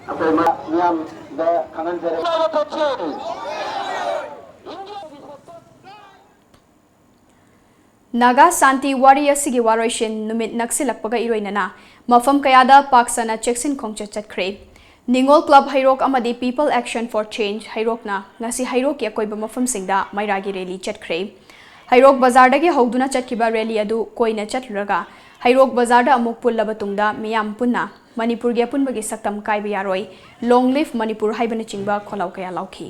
ꯑꯩꯈꯣꯏ ꯃ-, ꯃꯤꯌꯥꯝꯗ ꯈꯪꯍꯟꯖꯔꯤ꯫ ꯅꯥꯒꯥ ꯁꯥꯟꯇꯤ ꯋꯥꯔꯤ ꯑꯁꯤꯒꯤ ꯋꯥꯔꯣꯏꯁꯤꯟ ꯅꯨꯃꯤꯠ ꯅꯛꯁꯤꯜꯂꯛꯄꯒ ꯏꯔꯣꯏꯅꯅ ꯃꯐꯝ ꯀꯌꯥꯗ ꯄꯥꯛ ꯁꯟꯅ ꯆꯦꯛꯁꯤꯟ ꯈꯣꯡꯆꯠ ꯆꯠꯈ꯭ꯔꯦ꯫ ꯅꯤꯉꯣꯜ ꯀ꯭ꯂꯕ ꯍꯩꯔꯣꯛ ꯑꯃꯗꯤ People Action for Change ꯍꯩꯔꯣꯛꯅ ꯉꯁꯤ ꯍꯩꯔꯣꯛꯀꯤ ꯑꯀꯣꯏꯕ ꯃꯐꯝꯁꯤꯡꯗ ꯃꯩꯔꯥꯒꯤ ꯔꯦꯂꯤ ꯆꯠꯈ꯭ꯔꯦ꯫ ꯍꯩꯔꯣꯛ ꯕꯖꯥꯔꯗꯒꯤ ꯍꯧꯗꯨꯅ ꯆꯠꯈꯤꯕ ꯔꯦꯂꯤ ꯑꯗꯨ ꯀꯣꯏꯅ ꯆꯠꯂꯨꯔꯒ ꯍꯩꯔꯣꯛ ꯕꯖꯥꯔꯗ ꯑꯃꯨꯛ ꯄꯨꯜꯂꯕ ꯇꯨꯡꯗ ꯃꯤꯌꯥꯝ ꯄꯨꯟꯅ ꯃꯅꯤꯄꯨꯔꯒꯤ ꯑꯄꯨꯟꯕꯒꯤ ꯁꯛꯇꯝ ꯀꯥꯏꯕ ꯌꯥꯔꯣꯏ, Long Live Manipur ꯍꯥꯏꯕꯅꯆꯤꯡꯕ ꯈꯣꯜꯂꯥꯎ ꯀꯌꯥ ꯂꯥꯎꯈꯤ꯫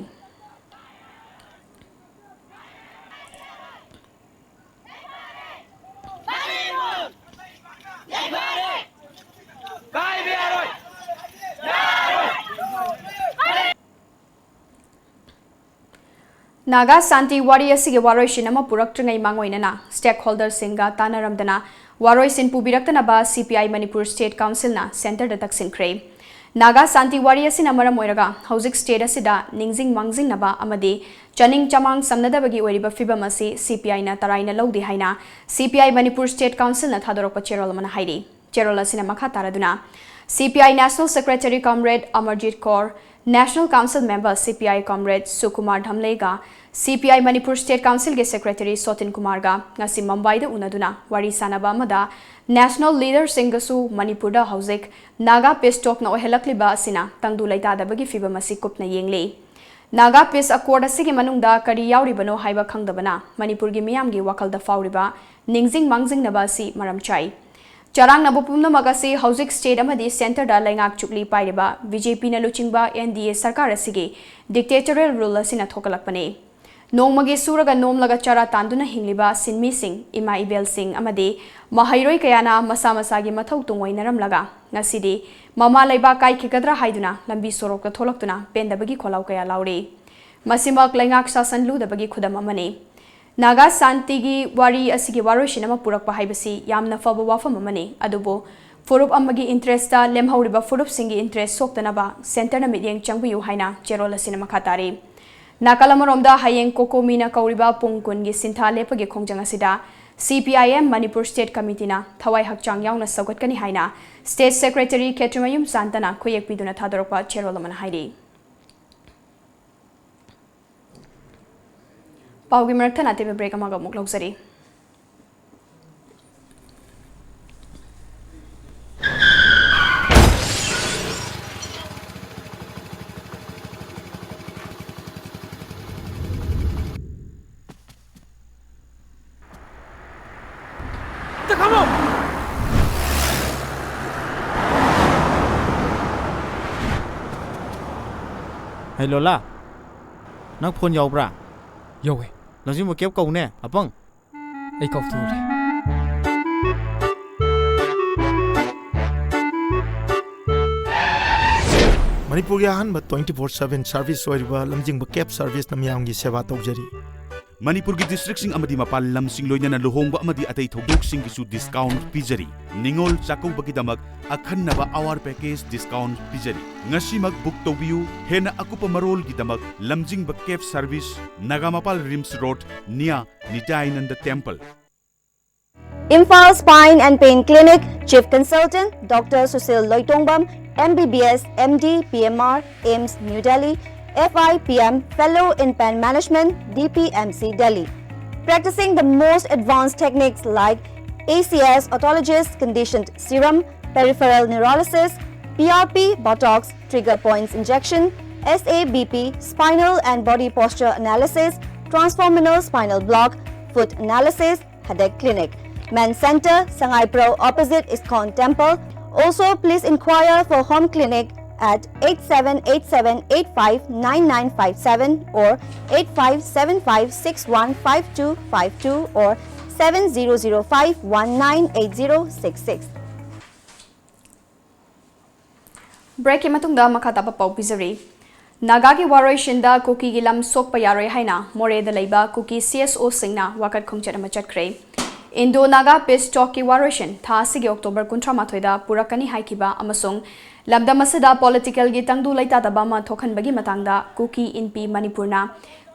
ꯅꯥꯒꯥ ꯁꯥꯟꯇꯤ ꯋꯥꯔꯤ ꯑꯁꯤꯒꯤ ꯋꯥꯔꯣꯏꯁꯤꯟ ꯑꯃ ꯄꯨꯔꯛꯇ꯭ꯔꯤꯉꯩ ꯃꯥꯡꯑꯣꯏꯅꯅ stakeholderꯁꯤꯡꯒ ꯇꯥꯟꯅꯔꯝꯗꯅ ꯋꯥꯔꯣꯏꯁꯤꯟ ꯄꯨꯕꯤꯔꯛꯇꯅꯕ C P I Manipur State Councilꯅ centreꯗ ꯇꯛꯁꯤꯟꯈ꯭ꯔꯦ꯫ Naga ꯁꯥꯟꯇꯤ ꯋꯥꯔꯤ ꯑꯁꯤꯅ ꯃꯔꯝ ꯑꯣꯏꯔꯒ ꯍꯧꯖꯤꯛ state ꯑꯁꯤꯗ ꯅꯤꯡꯁꯤꯡ ꯃꯥꯡꯖꯤꯟꯅꯕ ꯑꯃꯗꯤ ꯆꯥꯅꯤꯡ ꯆꯃꯥꯡ ꯁꯝꯅꯗꯕꯒꯤ ꯑꯣꯏꯔꯤꯕ ꯐꯤꯕꯝ ꯑꯁꯤ C P I ꯅ ꯇꯔꯥꯏꯅ ꯂꯧꯗꯦ ꯍꯥꯏꯅ C P I Manipur State Council ꯅ ꯊꯥꯗꯣꯔꯛꯄ ꯆꯦꯔꯣꯜ ꯑꯃꯅ ꯍꯥꯏꯔꯤ꯫ ꯆꯦꯔꯣꯜ ꯑꯁꯤꯅ ꯃꯈꯥ ꯇꯥꯔꯗꯨꯅ, C P I National Secretary Comrade Amarjit Kaur, National Council Member C P I Comrade Sukumar Dhamleyꯒ C P I Manipur State Council ꯒꯤ Secretary ꯁꯣꯇꯤꯟ ꯀꯨꯃꯥꯔꯒ ꯉꯁꯤ ꯃꯨꯝꯕꯥꯏꯗ ꯎꯅꯗꯨꯅ ꯋꯥꯔꯤ ꯁꯥꯅꯕ ꯑꯃꯗ national leader ꯁꯤꯡꯒꯁꯨ ꯃꯅꯤꯄꯨꯔꯗ ꯍꯧꯖꯤꯛ ꯅꯥꯒꯥ peace talk ꯅ ꯑꯣꯏꯍꯜꯂꯛꯂꯤꯕ ꯑꯁꯤꯅ ꯇꯪꯗꯨ ꯂꯩꯇꯥꯗꯕꯒꯤ ꯐꯤꯕꯝ ꯑꯁꯤ ꯀꯨꯞꯅ ꯌꯦꯡꯂꯤ꯫ ꯅꯥꯒꯥ peace accord ꯑꯁꯤꯒꯤ ꯃꯅꯨꯡꯗ ꯀꯔꯤ ꯌꯥꯎꯔꯤꯕꯅꯣ ꯍꯥꯏꯕ ꯈꯪꯗꯕꯅ ꯃꯅꯤꯄꯨꯔꯒꯤ ꯃꯤꯌꯥꯝꯒꯤ ꯋꯥꯈꯜꯗ ꯐꯥꯎꯔꯤꯕ ꯅꯤꯡꯖꯤꯡ ꯃꯥꯡꯖꯤꯡꯅꯕ ꯑꯁꯤ ꯃꯔꯝ ꯆꯥꯏ꯫ ꯆꯔꯥꯡꯅꯕ ꯄꯨꯝꯅꯃꯛ ꯑꯁꯤ ꯍꯧꯖꯤꯛ state ꯑꯃꯗꯤ centre ꯗ ꯂꯩꯉꯥꯛ ꯆꯨꯞꯂꯤ ꯄꯥꯏꯔꯤꯕ B J P ꯅ ꯂꯨꯆꯤꯡꯕ N D A ꯁꯔꯀꯥꯔ ꯑꯁꯤꯒꯤ dictatorial rule ꯑꯁꯤꯅ ꯊꯣꯛꯍꯜꯂꯛꯄꯅꯤ꯫ ꯅꯣꯡꯃꯒꯤ ꯁꯨꯔꯒ ꯅꯣꯝꯂꯒ ꯆꯔꯥ ꯇꯥꯟꯗꯨꯅ ꯍꯤꯡꯂꯤꯕ ꯁꯤꯟꯃꯤꯁꯤꯡ, ꯏꯃꯥ ꯏꯕꯦꯜꯁꯤꯡ ꯑꯃꯗꯤ ꯃꯍꯩꯔꯣꯏ ꯀꯌꯥꯅ ꯃꯁꯥ ꯃꯁꯥꯒꯤ ꯃꯊꯧ ꯇꯨꯡꯑꯣꯏꯅꯔꯝꯂꯒ ꯉꯁꯤꯗꯤ ꯃꯃꯥ ꯂꯩꯕꯥꯛ ꯀꯥꯏꯈꯤꯒꯗ꯭ꯔꯥ ꯍꯥꯏꯗꯨꯅ ꯂꯝꯕꯤ ꯁꯣꯔꯣꯛꯇ ꯊꯣꯛꯂꯛꯇꯨꯅ ꯄꯦꯟꯗꯕꯒꯤ ꯈꯣꯜꯂꯥꯎ ꯀꯌꯥ ꯂꯥꯎꯔꯤ꯫ ꯃꯁꯤꯃꯛ ꯂꯩꯉꯥꯛ ꯁꯥꯁꯟ ꯂꯨꯗꯕꯒꯤ ꯈꯨꯗꯝ ꯑꯃꯅꯤ꯫ ꯅꯥꯒꯥ ꯁꯥꯟꯇꯤꯒꯤ ꯋꯥꯔꯤ ꯑꯁꯤꯒꯤ ꯋꯥꯔꯣꯏꯁꯤꯟ ꯑꯃ ꯄꯨꯔꯛꯄ ꯍꯥꯏꯕꯁꯤ ꯌꯥꯝꯅ ꯐꯕ ꯋꯥꯐꯝ ꯑꯃꯅꯤ, ꯑꯗꯨꯕꯨ ꯐꯨꯔꯨꯞ ꯑꯃꯒꯤ interest ꯇ ꯂꯦꯝꯍꯧꯔꯤꯕ ꯐꯨꯔꯨꯞꯁꯤꯡꯒꯤ interest ꯁꯣꯛꯇꯅꯕ centre ꯅ ꯃꯤꯠꯌꯦꯡ ꯆꯪꯕꯤꯌꯨ ꯍꯥꯏꯅ ꯆꯦꯔꯣꯜ ꯑꯁꯤꯅ ꯃꯈꯥ ꯇꯥꯔꯤ꯫ ꯅꯥꯀꯜ ꯑꯃꯔꯣꯝꯗ, ꯍꯌꯦꯡ COCOMI ꯅ ꯀꯧꯔꯤꯕ ꯄꯨꯡ ꯀꯨꯟꯒꯤ ꯁꯤꯟꯊꯥ ꯂꯦꯞꯄꯒꯤ ꯈꯣꯡꯖꯪ ꯑꯁꯤꯗ C P I M Manipur State Committee ꯅ ꯊꯋꯥꯏ ꯍꯛꯆꯥꯡ ꯌꯥꯎꯅ ꯁꯧꯒꯠꯀꯅꯤ ꯍꯥꯏꯅ State Secretary ꯈꯦꯇ꯭ꯔꯤꯃꯌꯨꯝ ꯁꯥꯟꯇꯅ ꯈꯨꯌꯦꯛ ꯄꯤꯗꯨꯅ ꯊꯥꯗꯣꯔꯛꯄ ꯆꯦꯔꯣꯜ ꯑꯃꯅ ꯍꯥꯏꯔꯤ꯫ ꯄꯥꯎꯒꯤ ꯃꯔꯛ ꯊꯠꯅ ꯑꯇꯦꯟꯕ break ꯑꯃꯒ ꯑꯃꯨꯛ ꯂꯧꯖꯔꯤ꯫ ꯍꯩ ꯂꯣꯂꯥ, ꯅꯪ phone ꯌꯥꯎꯕ꯭ꯔꯥ? ꯌꯥꯎꯋꯦ꯫ ꯂꯝꯖꯤꯡꯕ cab ꯀꯧꯅꯦ, ꯑꯄꯪ꯫ ꯑꯩ ꯀꯥꯎꯊꯣꯛꯎꯔꯦ꯫ ꯃꯅꯤꯄꯨꯔꯒꯤ ꯑꯍꯥꯟꯕ twenty four seven service ꯑꯣꯏꯔꯤꯕ ꯂꯝꯖꯤꯡꯕ cab service ꯅ ꯃꯤꯌꯥꯝꯒꯤ ꯁꯦꯕꯥ ꯇꯧꯖꯔꯤ꯫ ꯃꯅꯤꯄꯨꯔꯒꯤ ꯗꯤꯁꯇ꯭ꯔꯤꯛꯁꯤꯡ ꯑꯃꯗꯤ ꯃꯄꯥꯟ ꯂꯝꯁꯤꯡ, ꯂꯣꯏꯅꯅ ꯂꯨꯍꯣꯡꯕ ꯑꯃꯗꯤ ꯑꯇꯩ ꯊꯧꯗꯣꯛꯁꯤꯡꯒꯤꯁꯨ ꯗꯤꯁꯀꯥꯎꯟꯠ ꯄꯤꯖꯔꯤ꯫ ꯅꯤꯉꯣꯜ ꯆꯥꯛꯀꯧꯕꯒꯤꯗꯃꯛ ꯑꯈꯟꯅꯕ ꯑꯋꯥꯔ ꯄꯦꯀꯦꯖ ꯗꯤꯁꯀꯥꯎꯟꯠ ꯄꯤꯖꯔꯤ꯫ ꯉꯁꯤꯃꯛ ꯕꯨꯛ ꯇꯧꯕꯤꯌꯨ꯫ ꯍꯦꯟꯅ ꯑꯀꯨꯞꯄ ꯃꯔꯣꯜꯒꯤꯗꯃꯛ ꯂꯝꯖꯤꯡꯕ cab service, Nagamapal RIMS road, near Nityananda temple. Imphal Spine and Pain Clinic, Chief Consultant, Doctor Sushil Loitongbam, M B B S, M D, P M R, AIIMS, New Delhi, F I P M, Fellow in Pain Management, D P M C, Delhi. Practicing the most advanced techniques like A C S, autologous conditioned serum, peripheral neurolysis, P R P, Botox, trigger points injection, S A B P, spinal and body posture analysis, transforaminal spinal block, foot analysis, Headache Clinic. Men Center, Sangaipro, opposite ISKCON Temple. Also, please inquire for home clinic at eight seven eight seven eight five nine nine five seven or eight five seven five six one five two five two or seven zero zero five one nine eight zero six six. ꯕ꯭ꯔꯦꯛꯀꯤ ꯃꯇꯨꯡꯗ ꯃꯈꯥ ꯇꯥꯕ ꯄꯥꯎ ꯄꯤꯖꯔꯤ꯫ ꯅꯥꯒꯥꯒꯤ ꯋꯥꯔꯣꯏꯁꯤꯟꯗ ꯀꯨꯀꯤꯒꯤ ꯂꯝ ꯁꯣꯛꯄ ꯌꯥꯔꯣꯏ ꯍꯥꯏꯅ ꯃꯣꯔꯦꯗ ꯂꯩꯕ ꯀꯨꯀꯤ C S Oꯁꯤꯡꯅ ꯋꯥꯀꯠ ꯈꯣꯡꯆꯠ ꯑꯃ ꯆꯠꯈ꯭ꯔꯦ꯫ ꯏꯟꯗꯣ ꯅꯥꯒꯥ ꯄꯤꯁ ꯇꯣꯛꯀꯤ ꯋꯥꯔꯣꯏꯁꯤꯟ ꯊꯥ ꯑꯁꯤꯒꯤ ꯑꯣꯛꯇꯣꯕꯔ ꯀꯨꯟꯊ꯭ꯔꯥ ꯃꯥꯊꯣꯏꯗ ꯄꯨꯔꯛꯀꯅꯤ ꯍꯥꯏꯈꯤꯕ ꯑꯃꯁꯨꯡ ꯂꯝꯗꯝ ꯑꯁꯤꯗ ꯄꯣꯂꯤꯇꯤꯀꯦꯜꯒꯤ ꯇꯪꯗꯨ ꯂꯩꯇꯥꯗꯕ ꯑꯃ ꯊꯣꯛꯍꯟꯕꯒꯤ ꯃꯇꯥꯡꯗ ꯀꯨꯀꯤ ꯏꯟꯄꯤ ꯃꯅꯤꯄꯨꯔꯅ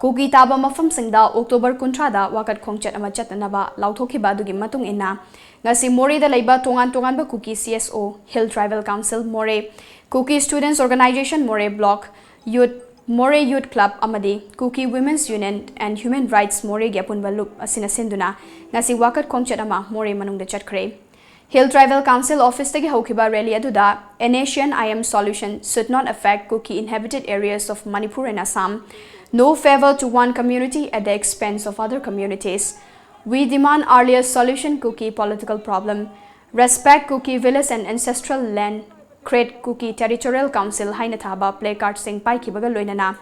ꯀꯨꯀꯤ ꯇꯥꯕ ꯃꯐꯝꯁꯤꯡꯗ ꯑꯣꯛꯇꯣꯕꯔ ꯀꯨꯟꯊ꯭ꯔꯥꯗ ꯋꯥꯀꯠ ꯈꯣꯡꯆꯠ ꯑꯃ ꯆꯠꯅꯅꯕ ꯂꯥꯎꯊꯣꯛꯈꯤꯕ ꯑꯗꯨꯒꯤ ꯃꯇꯨꯡ ꯏꯟꯅ, ꯉꯁꯤ ꯃꯣꯔꯦꯗ ꯂꯩꯕ ꯇꯣꯉꯥꯟ ꯇꯣꯉꯥꯟꯕ ꯀꯨꯀꯤ C S O, Hill Tribal Council ꯃꯣꯔꯦ, Kuki Students Organization ꯃꯣꯔꯦ Block, Youth, ꯃꯣꯔꯦ Youth Club ꯑꯃꯗꯤ Kuki Women's Union and Human Rights ꯃꯣꯔꯦꯒꯤ ꯑꯄꯨꯟꯕ ꯂꯨꯞ ꯑꯁꯤꯅ ꯁꯤꯟꯗꯨꯅ ꯉꯁꯤ ꯋꯥꯀꯠ ꯈꯣꯡꯆꯠ ꯑꯃ ꯃꯣꯔꯦ ꯃꯅꯨꯡꯗ ꯆꯠꯈ꯭ꯔꯦ꯫ Hill Tribal Council officeꯇꯒꯤ ꯍꯧꯈꯤꯕ rally ꯑꯗꯨꯗ, "An Asian I M solution should not affect Kuki inhabited areas of Manipur and Assam. No favor to one community at the expense of other communities. We demand earlier solution Kuki political problem. Respect Kuki village and ancestral land. Create Kuki Territorial Council" ꯍꯥꯏꯅ ꯊꯥꯕ placardꯁꯤꯡ ꯄꯥꯏꯈꯤꯕꯒ ꯂꯣꯏꯅꯅ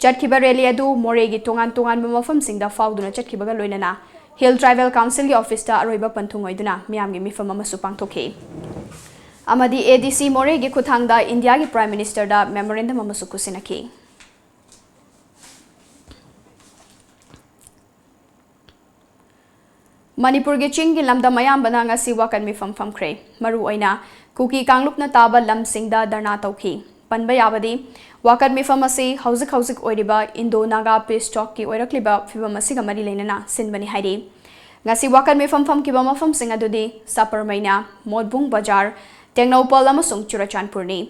ꯆꯠꯈꯤꯕ rally ꯑꯗꯨ ꯃꯣꯔꯦꯒꯤ ꯇꯣꯉꯥꯟ ꯇꯣꯉꯥꯟꯕ ꯃꯐꯝꯁꯤꯡꯗ ꯐꯥꯎꯗꯨꯅ ꯆꯠꯈꯤꯕꯒ ꯂꯣꯏꯅꯅ Hill Tribal Councilꯒꯤ officeꯇ ꯑꯔꯣꯏꯕ ꯄꯟꯊꯨꯡ ꯑꯣꯏꯗꯨꯅ ꯃꯤꯌꯥꯝꯒꯤ ꯃꯤꯐꯝ ꯑꯃꯁꯨ ꯄꯥꯡꯊꯣꯛꯈꯤ꯫ ꯑꯃꯗꯤ A D C ꯃꯣꯔꯦꯒꯤ ꯈꯨꯠꯊꯥꯡꯗ ꯏꯟꯗꯤꯌꯥꯒꯤ Prime Ministerꯗ memorandum ꯑꯃꯁꯨ ꯈꯨꯠꯁꯤꯟꯅꯈꯤ꯫ ꯃꯅꯤꯄꯨꯔꯒꯤ ꯆꯤꯡꯒꯤ ꯂꯝꯗꯝ ꯑꯌꯥꯝꯕꯅ ꯉꯁꯤ ꯋꯥꯀꯠ ꯃꯤꯐꯝ ꯐꯝꯈ꯭ꯔꯦ꯫ ꯃꯔꯨꯑꯣꯏꯅ ꯀꯨꯀꯤ ꯀꯥꯡꯂꯨꯞꯅ ꯇꯥꯕ ꯂꯝꯁꯤꯡꯗ ꯙꯔꯅꯥ ꯇꯧꯈꯤ꯫ ꯄꯟꯕ ꯌꯥꯕꯗꯤ, ꯋꯥꯀꯠ ꯃꯤꯐꯝ ꯑꯁꯤ ꯍꯧꯖꯤꯛ ꯍꯧꯖꯤꯛ ꯑꯣꯏꯔꯤꯕ ꯏꯟꯗꯣ ꯅꯥꯒꯥ ꯄꯤꯁ ꯇꯣꯛꯀꯤ ꯑꯣꯏꯔꯛꯂꯤꯕ ꯐꯤꯕꯝ ꯑꯁꯤꯒ ꯃꯔꯤ ꯂꯩꯅꯅ ꯁꯤꯟꯕꯅꯤ ꯍꯥꯏꯔꯤ꯫ ꯉꯁꯤ ꯋꯥꯀꯠ ꯃꯤꯐꯝ ꯐꯝꯈꯤꯕ ꯃꯐꯝꯁꯤꯡ ꯑꯗꯨꯗꯤ ꯁꯥꯄꯔꯃꯩꯅ, ꯃꯣꯠꯕꯨꯡ ꯕꯖꯥꯔ, ꯇꯦꯡꯅꯧꯄꯜ ꯑꯃꯁꯨꯡ ꯆꯨꯔꯆꯥꯟꯄꯨꯔꯅꯤ꯫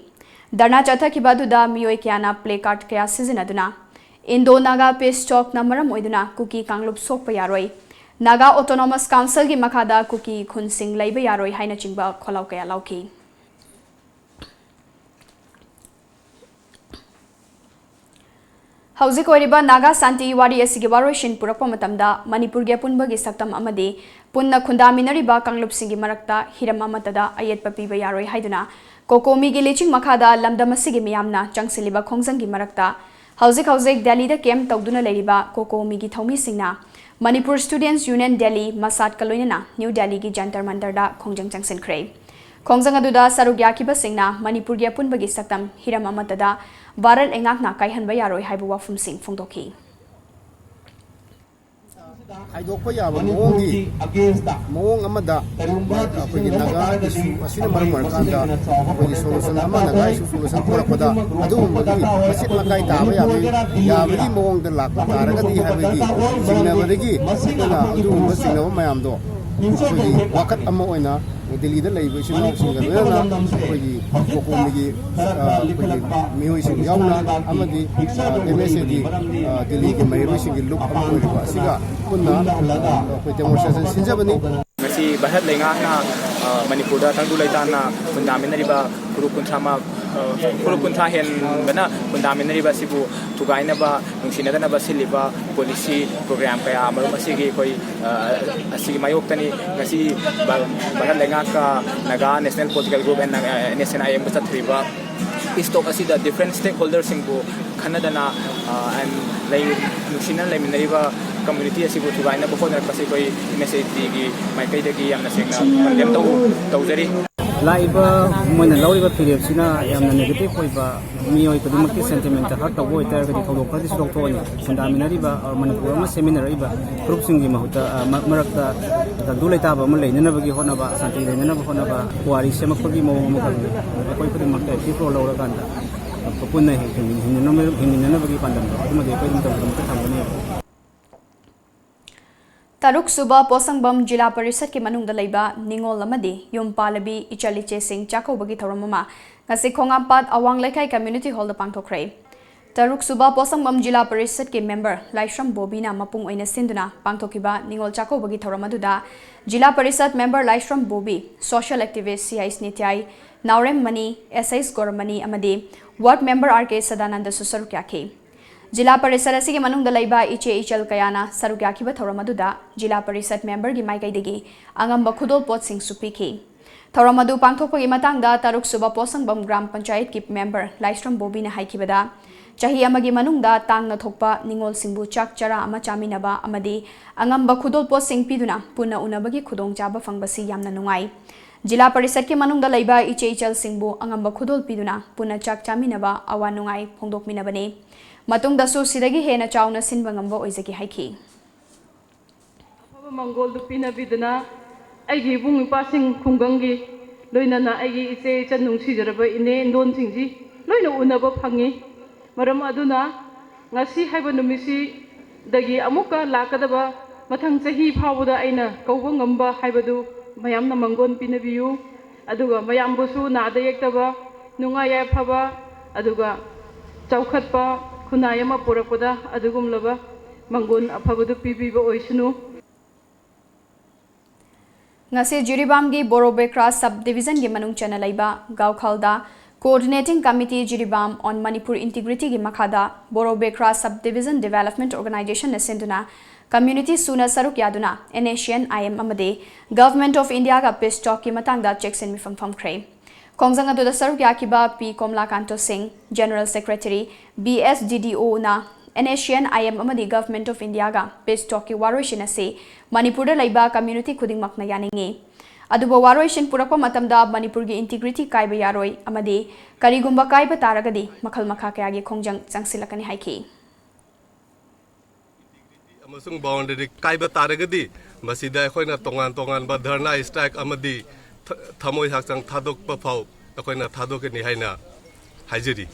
ꯙꯔꯅꯥ ꯆꯠꯊꯈꯤꯕ ꯑꯗꯨꯗ ꯃꯤꯑꯣꯏ ꯀꯌꯥꯅ ꯄ꯭ꯂꯦ ꯀꯥꯔꯗ ꯀꯌꯥ ꯁꯤꯖꯤꯟꯅꯗꯨꯅ ꯏꯟꯗꯣ ꯅꯥꯒꯥ ꯄꯤꯁ ꯇꯣꯛꯅ ꯃꯔꯝ ꯑꯣꯏꯗꯨꯅ ꯀꯨꯀꯤ ꯀꯥꯡꯂꯨꯞ ꯁꯣꯛꯄ ꯌꯥꯔꯣꯏ, ꯅꯥꯒꯥ ꯑꯣꯇꯣꯅꯣꯃꯁ ꯀꯥꯎꯟꯁꯤꯜꯒꯤ ꯃꯈꯥꯗ ꯀꯨꯀꯤ ꯈꯨꯟꯁꯤꯡ ꯂꯩꯕ ꯌꯥꯔꯣꯏ ꯍꯥꯏꯅꯆꯤꯡꯕ ꯈꯣꯜꯂꯥꯎ ꯀꯌꯥ ꯂꯥꯎꯈꯤ꯫ ꯍꯧꯖꯤꯛ ꯑꯣꯏꯔꯤꯕ ꯅꯥꯒꯥ ꯁꯥꯟꯇꯤ ꯋꯥꯔꯤ ꯑꯁꯤꯒꯤ ꯋꯥꯔꯣꯏꯁꯤꯟ ꯄꯨꯔꯛꯄ ꯃꯇꯝꯗ ꯃꯅꯤꯄꯨꯔꯒꯤ ꯑꯄꯨꯟꯕꯒꯤ ꯁꯛꯇꯝ ꯑꯃꯗꯤ ꯄꯨꯟꯅ ꯈꯨꯟꯗꯥꯃꯤꯟꯅꯔꯤꯕ ꯀꯥꯡꯂꯨꯞꯁꯤꯡꯒꯤ ꯃꯔꯛꯇ ꯍꯤꯔꯝ ꯑꯃꯠꯇꯗ ꯑꯌꯦꯠꯄ ꯄꯤꯕ ꯌꯥꯔꯣꯏ ꯍꯥꯏꯗꯨꯅ ꯀꯣꯀꯣꯃꯤꯒꯤ ꯂꯤꯆꯤꯡ ꯃꯈꯥꯗ ꯂꯝꯗꯝ ꯑꯁꯤꯒꯤ ꯃꯤꯌꯥꯝꯅ ꯆꯪꯁꯤꯜꯂꯤꯕ ꯈꯣꯡꯖꯪꯒꯤ ꯃꯔꯛꯇ ꯍꯧꯖꯤꯛ ꯍꯧꯖꯤꯛ ꯗꯦꯜꯂꯤꯗ ꯀꯦꯝꯞ ꯇꯧꯗꯨꯅ ꯂꯩꯔꯤꯕ ꯀꯣꯀꯣꯃꯤꯒꯤ ꯊꯧꯃꯤꯁꯤꯡꯅ ꯃꯅꯤꯄꯨꯔ ꯁ꯭ꯇꯨꯗꯦꯟꯠꯁ ꯌꯨꯅꯤꯌꯟ ꯗꯦꯜꯂꯤ ꯃꯁꯥꯠꯀ ꯂꯣꯏꯅꯅ ꯅ꯭ꯌꯨ ꯗꯦꯜꯂꯤꯒꯤ ꯖꯟꯇꯔ ꯃꯟꯇꯔꯗ ꯈꯣꯡꯖꯪ ꯆꯪꯁꯤꯟꯈ꯭ꯔꯦ꯫ ꯈꯣꯡꯖꯪ ꯑꯗꯨꯗ ꯁꯔꯨꯛ ꯌꯥꯈꯤꯕꯁꯤꯡꯅ ꯃꯅꯤꯄꯨꯔꯒꯤ ꯑꯄꯨꯟꯕꯒꯤ ꯁꯛꯇꯝ ꯍꯤꯔꯝ ꯑꯃꯠꯇꯗ ꯚꯥꯔꯠ ꯂꯩꯉꯥꯛꯅ ꯀꯥꯏꯍꯟꯕ ꯌꯥꯔꯣꯏ ꯍꯥꯏꯕ ꯋꯥꯐꯝꯁꯤꯡ ꯐꯣꯡꯗꯣꯛꯈꯤ꯫ ꯈꯥꯏꯗꯣꯛꯄ ꯌꯥꯕ ꯃꯑꯣꯡꯒꯤ ꯃꯑꯣꯡ ꯑꯃꯗ ꯑꯩꯈꯣꯏꯒꯤ ꯅꯥꯒꯥ ꯏꯁꯨ ꯑꯁꯤꯅ ꯃꯔꯝ ꯑꯣꯏꯔꯀꯥꯟꯗ ꯑꯩꯈꯣꯏꯒꯤ ꯁꯣꯂꯨꯁꯟ ꯑꯃ, ꯅꯥꯒꯥ ꯏꯁꯨ ꯁꯣꯂꯨꯁꯟ ꯄꯨꯔꯛꯄꯗ ꯑꯗꯨꯒꯨꯝꯕꯒꯤ ꯃꯆꯦꯠ ꯃꯀꯥꯏ ꯇꯥꯕ ꯌꯥꯕꯒꯤ, ꯌꯥꯕꯒꯤ ꯃꯑꯣꯡꯗ ꯂꯥꯛꯄ ꯇꯥꯔꯒꯗꯤ ꯍꯥꯏꯕꯒꯤ ꯆꯤꯡꯅꯕꯗꯒꯤ ꯑꯩꯈꯣꯏꯅ ꯑꯗꯨꯒꯨꯝꯕ ꯆꯤꯡꯅꯕ ꯃꯌꯥꯝꯗꯣ ꯑꯩꯈꯣꯏꯒꯤ ꯋꯥꯀꯠ ꯑꯃ ꯑꯣꯏꯅ ꯗꯤꯜꯂꯤꯗ ꯂꯩꯔꯤꯕ ꯏꯆꯤꯟ ꯏꯅꯥꯎꯁꯤꯡꯒ ꯂꯣꯏꯅꯅ ꯑꯩꯈꯣꯏꯒꯤ ꯀꯣꯀꯣꯃꯤꯒꯤ, ꯑ, ꯑꯩꯈꯣꯏꯒꯤ ꯃꯤꯑꯣꯏꯁꯤꯡ ꯌꯥꯎꯅ ꯑꯃꯗꯤ, ꯑ, ꯑꯦꯝ ꯑꯦꯁ ꯑꯦꯒꯤ, ꯑ, ꯗꯤꯜꯂꯤꯒꯤ ꯃꯍꯩꯔꯣꯏꯁꯤꯡꯒꯤ ꯂꯨꯞ ꯑꯃ ꯑꯣꯏꯔꯤꯕ ꯑꯁꯤꯒ ꯄꯨꯟꯅ, ꯑ, ꯑꯩꯈꯣꯏ ꯗꯦꯃꯣꯟꯁꯇ꯭ꯔꯦꯁꯟ ꯁꯤꯟꯖꯕꯅꯤ꯫ ꯉꯁꯤ ꯚꯥꯔꯠ ꯂꯩꯉꯥꯛꯅ, ꯑ, ꯃꯅꯤꯄꯨꯔꯗ ꯇꯪꯗꯨ ꯂꯩꯇꯥꯅ ꯈꯨꯟꯗꯥꯃꯤꯟꯅꯔꯤꯕ ꯐꯨꯔꯨꯞ ꯀꯨꯟꯊ꯭ꯔꯥ ꯃ-, ꯑ, ꯐꯨꯔꯨꯞ ꯀꯨꯟꯊ꯭ꯔꯥ ꯍꯦꯟꯕꯅ ꯈꯨꯟꯗꯥꯃꯤꯟꯅꯔꯤꯕ ꯑꯁꯤꯕꯨ ꯊꯨꯒꯥꯏꯅꯕ, ꯅꯨꯡꯁꯤꯅꯗꯅꯕ ꯁꯤꯜꯂꯤꯕ ꯄꯣꯂꯤꯁꯤ ꯄ꯭ꯔꯣꯒ꯭ꯔꯥꯝ ꯀꯌꯥ ꯑꯃꯔꯣꯝ ꯑꯁꯤꯒꯤ ꯑꯩꯈꯣꯏ, ꯑ, ꯑꯁꯤꯒꯤ ꯃꯥꯌꯣꯛꯇꯅꯤ ꯉꯁꯤ ꯚꯥ-, ꯚꯥꯔꯠ ꯂꯩꯉꯥꯛꯀ Naga national political group and, ꯑ, ꯑꯦꯟ ꯑꯦꯁ ꯑꯦꯟ ꯑꯥꯏ ꯑꯦꯝꯒ ꯆꯠꯊꯔꯤꯕ ꯄꯤꯁ ꯇꯣꯛ ꯑꯁꯤꯗ ꯗꯤꯐꯔꯦꯟꯠ ꯁ꯭ꯇꯦꯛ ꯍꯣꯜꯗꯔꯁꯤꯡꯕꯨ ꯈꯟꯅꯗꯅ, ꯑ, ꯑꯦꯟ ꯂꯩ-, ꯅꯨꯡꯁꯤꯅꯅ ꯂꯩꯃꯤꯟꯅꯔꯤꯕ ꯀꯝꯃ꯭ꯌꯨꯅꯤꯇꯤ ꯑꯁꯤꯕꯨ ꯊꯨꯒꯥꯏꯅꯕ ꯍꯣꯠꯅꯔꯛꯄꯁꯤ ꯑꯩꯈꯣꯏ ꯑꯦꯟ ꯑꯦꯁ ꯑꯦ ꯇꯤꯒꯤ ꯃꯥꯏꯀꯩꯗꯒꯤ ꯌꯥꯝꯅ ꯁꯦꯡꯅ ꯀꯟꯗꯦꯝ ꯇꯧ-, ꯇꯧꯖꯔꯤ꯫ ꯂꯥꯛꯏꯕ ꯃꯣꯏꯅ ꯂꯧꯔꯤꯕ ꯐꯤꯔꯦꯞꯁꯤꯅ ꯌꯥꯝꯅ negative ꯑꯣꯏꯕ, ꯃꯤꯑꯣꯏ ꯈꯨꯗꯤꯡꯃꯛꯀꯤ sentiment ꯍꯔꯠ ꯇꯧꯕ ꯑꯣꯏꯇꯥꯔꯒꯗꯤ ꯊꯧꯗꯣꯛ ꯈꯔꯗꯤ ꯁꯣꯛꯊꯣꯛꯑꯅꯤ꯫ ꯈꯨꯟꯗꯥꯃꯤꯟꯅꯔꯤꯕ, ꯑ, ꯃꯅꯤꯄꯨꯔ ꯑꯃ ꯁꯦꯝꯃꯤꯟꯅꯔꯛꯏꯕ ꯐꯨꯔꯨꯞꯁꯤꯡꯒꯤ ꯃꯍꯨꯠꯇ, ꯑ, ꯃ-, ꯃꯔꯛꯇ ꯇꯪꯗꯨ ꯂꯩꯇꯥꯕ ꯑꯃ ꯂꯩꯅꯅꯕꯒꯤ ꯍꯣꯠꯅꯕ, ꯁꯥꯟꯇꯤ ꯂꯩꯅꯅꯕ ꯍꯣꯠꯅꯕ, ꯄꯨꯋꯥꯔꯤ ꯁꯦꯝꯃꯛꯄꯒꯤ ꯃꯑꯣꯡ ꯑꯃꯈꯛꯅꯤ꯫ ꯑꯩꯈꯣꯏ ꯈꯨꯗꯤꯡꯃꯛꯇ active role ꯂꯧꯔꯀꯥꯟꯗ ꯄꯨꯟꯅ ꯍꯤꯡ-, ꯍꯤꯡꯃꯤꯟꯅꯅꯕ-, ꯍꯤꯡꯃꯤꯟꯅꯅꯕꯒꯤ ꯄꯥꯟꯗꯝꯗꯣ ꯑꯗꯨꯃꯗꯤ ꯑꯩꯈꯣꯏ ꯑꯗꯨꯝ ꯇꯧꯕꯗꯃꯛꯇ ꯊꯝꯒꯅꯦꯕ꯫ ꯇꯔꯨꯛ ꯁꯨꯕ ꯄꯣꯁꯪꯕꯝ ꯖꯤꯂꯥ ꯄꯔꯤꯁꯠꯀꯤ ꯃꯅꯨꯡꯗ ꯂꯩꯕ ꯅꯤꯉꯣꯜ ꯑꯃꯗꯤ ꯌꯨꯝ ꯄꯥꯜꯂꯕꯤ ꯏꯆꯜ ꯏꯆꯦꯁꯤꯡ ꯆꯥꯛꯀꯧꯕꯒꯤ ꯊꯧꯔꯝ ꯑꯃ ꯉꯁꯤ ꯈꯣꯡꯉꯥꯝꯄꯥꯠ ꯑꯋꯥꯡ ꯂꯩꯀꯥꯏ community hall ꯗ ꯄꯥꯡꯊꯣꯛꯈ꯭ꯔꯦ꯫ ꯇꯔꯨꯛ ꯁꯨꯕ ꯄꯣꯁꯪꯕꯝ ꯖꯤꯂꯥ ꯄꯔꯤꯁꯠꯀꯤ member ꯂꯥꯏꯁ꯭ꯔꯝ ꯕꯣꯕꯤꯅ ꯃꯄꯨꯡ ꯑꯣꯏꯅ ꯁꯤꯟꯗꯨꯅ ꯄꯥꯡꯊꯣꯛꯈꯤꯕ ꯅꯤꯉꯣꯜ ꯆꯥꯛꯀꯧꯕꯒꯤ ꯊꯧꯔꯝ ꯑꯗꯨꯗ ꯖꯤꯂꯥ ꯄꯔꯤꯁꯠ member ꯂꯥꯏꯁ꯭ꯔꯝ ꯕꯣꯕꯤ, social activist ꯁꯤ ꯑꯩꯆ ꯅꯤꯇ꯭ꯌꯥꯏ, ꯅꯥꯎꯔꯦꯝ ꯃꯅꯤ, ꯑꯦꯁ ꯑꯩꯆ ꯒꯣꯔꯃꯅꯤ ꯑꯃꯗꯤ ward member ꯑꯥꯔ ꯀꯦ ꯁꯗꯥꯅꯟꯗꯁꯨ ꯁꯔꯨꯛ ꯌꯥꯈꯤ꯫ ꯖꯤꯂꯥ ꯄꯔꯤꯁꯠ ꯑꯁꯤꯒꯤ ꯃꯅꯨꯡꯗ ꯂꯩꯕ ꯏꯆꯦ ꯏꯆꯜ ꯀꯌꯥꯅ ꯁꯔꯨꯛ ꯌꯥꯈꯤꯕ ꯊꯧꯔꯝ ꯑꯗꯨꯗ ꯖꯤꯂꯥ ꯄꯔꯤꯁꯠ member ꯒꯤ ꯃꯥꯏꯀꯩꯗꯒꯤ ꯑꯉꯝꯕ ꯈꯨꯗꯣꯜꯄꯣꯠꯁꯤꯡꯁꯨ ꯄꯤꯈꯤ꯫ ꯊꯧꯔꯝ ꯑꯗꯨ ꯄꯥꯡꯊꯣꯛꯄꯒꯤ ꯃꯇꯥꯡꯗ ꯇꯔꯨꯛ ꯁꯨꯕ ꯄꯣꯁꯪꯕꯝ ꯒ꯭ꯔꯥꯝ ꯄꯟꯆꯥꯌꯠꯀꯤ member ꯂꯥꯏꯁ꯭ꯔꯝ ꯕꯣꯕꯤꯅ ꯍꯥꯏꯈꯤꯕꯗ, ꯆꯍꯤ ꯑꯃꯒꯤ ꯃꯅꯨꯡꯗ ꯇꯥꯡꯅ ꯊꯣꯛꯄ ꯅꯤꯉꯣꯜꯁꯤꯡꯕꯨ ꯆꯥꯛ ꯆꯔꯥ ꯑꯃ ꯆꯥꯃꯤꯟꯅꯕ ꯑꯃꯗꯤ ꯑꯉꯝꯕ ꯈꯨꯗꯣꯜꯄꯣꯠꯁꯤꯡ ꯄꯤꯗꯨꯅ ꯄꯨꯟꯅ ꯎꯅꯕꯒꯤ ꯈꯨꯗꯣꯡꯆꯥꯕ ꯐꯪꯕꯁꯤ ꯌꯥꯝꯅ ꯅꯨꯡꯉꯥꯏ꯫ ꯖꯤꯂꯥ ꯄꯔꯤꯁꯠꯀꯤ ꯃꯅꯨꯡꯗ ꯂꯩꯕ ꯏꯆꯦ ꯏꯆꯜꯁꯤꯡꯕꯨ ꯑꯉꯝꯕ ꯈꯨꯗꯣꯜ ꯄꯤꯗꯨꯅ ꯄꯨꯟꯅ ꯆꯥꯛ ꯆꯥꯃꯤꯟꯅꯕ ꯑꯋꯥ ꯅꯨꯡꯉꯥꯏ ꯐꯣꯡꯗꯣꯛꯃꯤꯟꯅꯕꯅꯤ꯫ ꯃꯇꯨꯡꯗꯁꯨ ꯁꯤꯗꯒꯤ ꯍꯦꯟꯅ ꯆꯥꯎꯅ ꯁꯤꯟꯕ ꯉꯝꯕ ꯑꯣꯏꯖꯒꯦ ꯍꯥꯏꯈꯤ꯫ ꯑꯐꯕ ꯃꯪꯒꯣꯜꯗꯨ ꯄꯤꯅꯕꯤꯗꯨꯅ ꯑꯩꯒꯤ ꯏꯕꯨꯡ ꯏꯄ꯭ꯋꯥꯁꯤꯡ ꯈꯨꯡꯒꯪꯒꯤ, ꯂꯣꯏꯅꯅ ꯑꯩꯒꯤ ꯏꯆꯦ ꯏꯆꯟ ꯅꯨꯡꯁꯤꯖꯔꯕ ꯏꯅꯦ ꯏꯟꯗꯣꯟꯁꯤꯡꯁꯤ ꯂꯣꯏꯅ ꯎꯅꯕ ꯐꯪꯉꯤ꯫ ꯃꯔꯝ ꯑꯗꯨꯅ ꯉꯁꯤ ꯍꯥꯏꯕ ꯅꯨꯃꯤꯠꯁꯤꯗꯒꯤ ꯑꯃꯨꯛꯀ ꯂꯥꯛꯀꯗꯕ ꯃꯊꯪ ꯆꯍꯤ ꯐꯥꯎꯕꯗ ꯑꯩꯅ ꯀꯧꯕ ꯉꯝꯕ ꯍꯥꯏꯕꯗꯨ ꯃꯌꯥꯝꯅ ꯃꯪꯒꯣꯟ ꯄꯤꯅꯕꯤꯌꯨ꯫ ꯑꯗꯨꯒ ꯃꯌꯥꯝꯕꯨꯁꯨ ꯅꯥꯗ ꯌꯦꯛꯇꯕ, ꯅꯨꯡꯉꯥꯏ ꯌꯥꯏꯐꯕ, ꯑꯗꯨꯒ ꯆꯥꯎꯈꯠꯄ ꯈꯨꯟꯅꯥꯏ ꯑꯃ ꯄꯨꯔꯛꯄꯗ ꯑꯗꯨꯒꯨꯝꯂꯕ ꯃꯪꯒꯣꯟ ꯑꯐꯕꯗꯨ ꯄꯤꯕꯤꯕ ꯑꯣꯏꯁꯅꯨ꯫ ꯉꯁꯤ ꯖꯤꯔꯤꯕꯥꯝꯒꯤ ꯕꯣꯔꯣꯕꯦꯈ꯭ꯔꯥ sub division ꯒꯤ ꯃꯅꯨꯡ ꯆꯟꯅ ꯂꯩꯕ ꯒꯥꯎꯈꯜꯗ Coordinating Committee Jiribam on Manipur Integrity ꯒꯤ ꯃꯈꯥꯗ ꯕꯣꯔꯣꯕꯦꯈ꯭ꯔꯥ sub division development organization ꯅ ꯁꯤꯟꯗꯨꯅ community ꯁꯨꯅ ꯁꯔꯨꯛ ꯌꯥꯗꯨꯅ N A C N I M ꯑꯃꯗꯤ Government of India ꯒ peace talk ꯀꯤ ꯃꯇꯥꯡꯗ ꯆꯦꯛꯁꯤꯟ ꯃꯤꯐꯝ ꯐꯝꯈ꯭ꯔꯦ꯫ ꯈꯣꯡꯖꯪ ꯑꯗꯨꯗ ꯁꯔꯨꯛ ꯌꯥꯈꯤꯕ ꯄꯤ ꯀꯣꯝꯂꯥꯀꯥꯟꯇꯣ ꯁꯤꯡ, General Secretary, B S D D O ꯅ N A C N I M ꯑꯃꯗꯤ Government of India ꯒ peace talk ꯀꯤ ꯋꯥꯔꯣꯏꯁꯤꯟ ꯑꯁꯤ ꯃꯅꯤꯄꯨꯔꯗ ꯂꯩꯕ community ꯈꯨꯗꯤꯡꯃꯛꯅ ꯌꯥꯅꯤꯡꯏ꯫ ꯑꯗꯨꯕꯨ ꯋꯥꯔꯣꯏꯁꯤꯟ ꯄꯨꯔꯛꯄ ꯃꯇꯝꯗ ꯃꯅꯤꯄꯨꯔꯒꯤ integrity ꯀꯥꯏꯕ ꯌꯥꯔꯣꯏ ꯑꯃꯗꯤ ꯀꯔꯤꯒꯨꯝꯕ ꯀꯥꯏꯕ ꯇꯥꯔꯒꯗꯤ ꯃꯈꯜ ꯃꯈꯥ ꯀꯌꯥꯒꯤ ꯈꯣꯡꯖꯪ ꯆꯪꯁꯤꯜꯂꯛꯀꯅꯤ ꯍꯥꯏꯈꯤ꯫ ꯑꯃꯁꯨꯡ boundary ꯀꯥꯏꯕ ꯇꯥꯔꯒꯗꯤ ꯃꯁꯤꯗ ꯑꯩꯈꯣꯏꯅ ꯇꯣꯉꯥꯟ ꯇꯣꯉꯥꯟꯕ ꯙꯔꯅꯥ, strike ꯑꯃꯗꯤ ꯊ-, ꯊꯃꯣꯏ ꯍꯛꯆꯥꯡ ꯊꯥꯗꯣꯛꯄ ꯐꯥꯎ ꯑꯩꯈꯣꯏꯅ ꯊꯥꯗꯣꯛꯀꯅꯤ ꯍꯥꯏꯅ ꯍꯥꯏꯖꯔꯤ꯫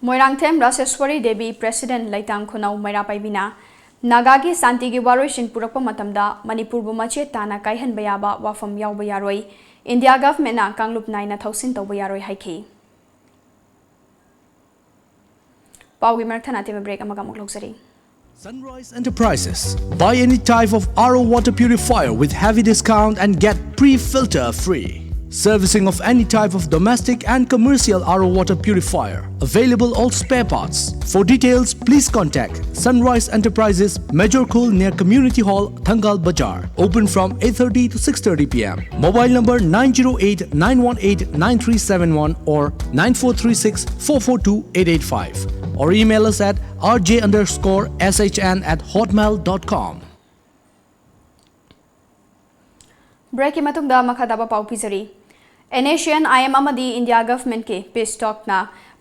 ꯃꯣꯏꯔꯥꯡꯊꯦꯝ ꯔꯥꯁꯦꯁ꯭ꯋꯔꯤ ꯗꯦꯕꯤ, President ꯂꯩꯇꯥꯡ ꯈꯨꯅꯧ ꯃꯩꯔꯥ ꯄꯥꯏꯕꯤꯅ ꯅꯥꯒꯥꯒꯤ ꯁꯥꯟꯇꯤꯒꯤ ꯋꯥꯔꯣꯏꯁꯤꯟ ꯄꯨꯔꯛꯄ ꯃꯇꯝꯗ ꯃꯅꯤꯄꯨꯔꯕꯨ ꯃꯆꯦꯠ ꯇꯥꯅ ꯀꯥꯏꯍꯟꯕ ꯌꯥꯕ ꯋꯥꯐꯝ ꯌꯥꯎꯕ ꯌꯥꯔꯣꯏ, ꯏꯟꯗꯤꯌꯥ governmentꯅ ꯀꯥꯡꯂꯨꯞ ꯅꯥꯏꯅ ꯊꯧꯁꯤꯟ ꯇꯧꯕ ꯌꯥꯔꯣꯏ ꯍꯥꯏꯈꯤ꯫ ꯄꯥꯎꯒꯤ ꯃꯔꯛꯊꯠꯅ ꯑꯇꯦꯟꯕ break ꯑꯃꯒ ꯑꯃꯨꯛ ꯂꯧꯖꯔꯤ꯫ Sunrise Enterprises. Buy any type of R O water purifier with heavy discount and get pre-filter free. Servicing of any type of domestic and commercial R O water purifier. Available all spare parts. For details, please contact Sunrise Enterprises, Major Khul near Community Hall, Thangal Bazar. Open from eight thirty to six thirty p m. Mobile number nine zero eight nine one eight nine three seven one or nine four three six four four two eight eight five. Or email us at R J underscore S H N at hotmail dot com. Breakꯀꯤ ꯃꯇꯨꯡꯗ ꯃꯈꯥ ꯇꯥꯕ ꯄꯥꯎ ꯄꯤꯖꯔꯤ꯫ NSCN IM ꯑꯃꯗꯤ ꯏꯟꯗꯤꯌꯥ governmentꯀꯤ peace talkꯅ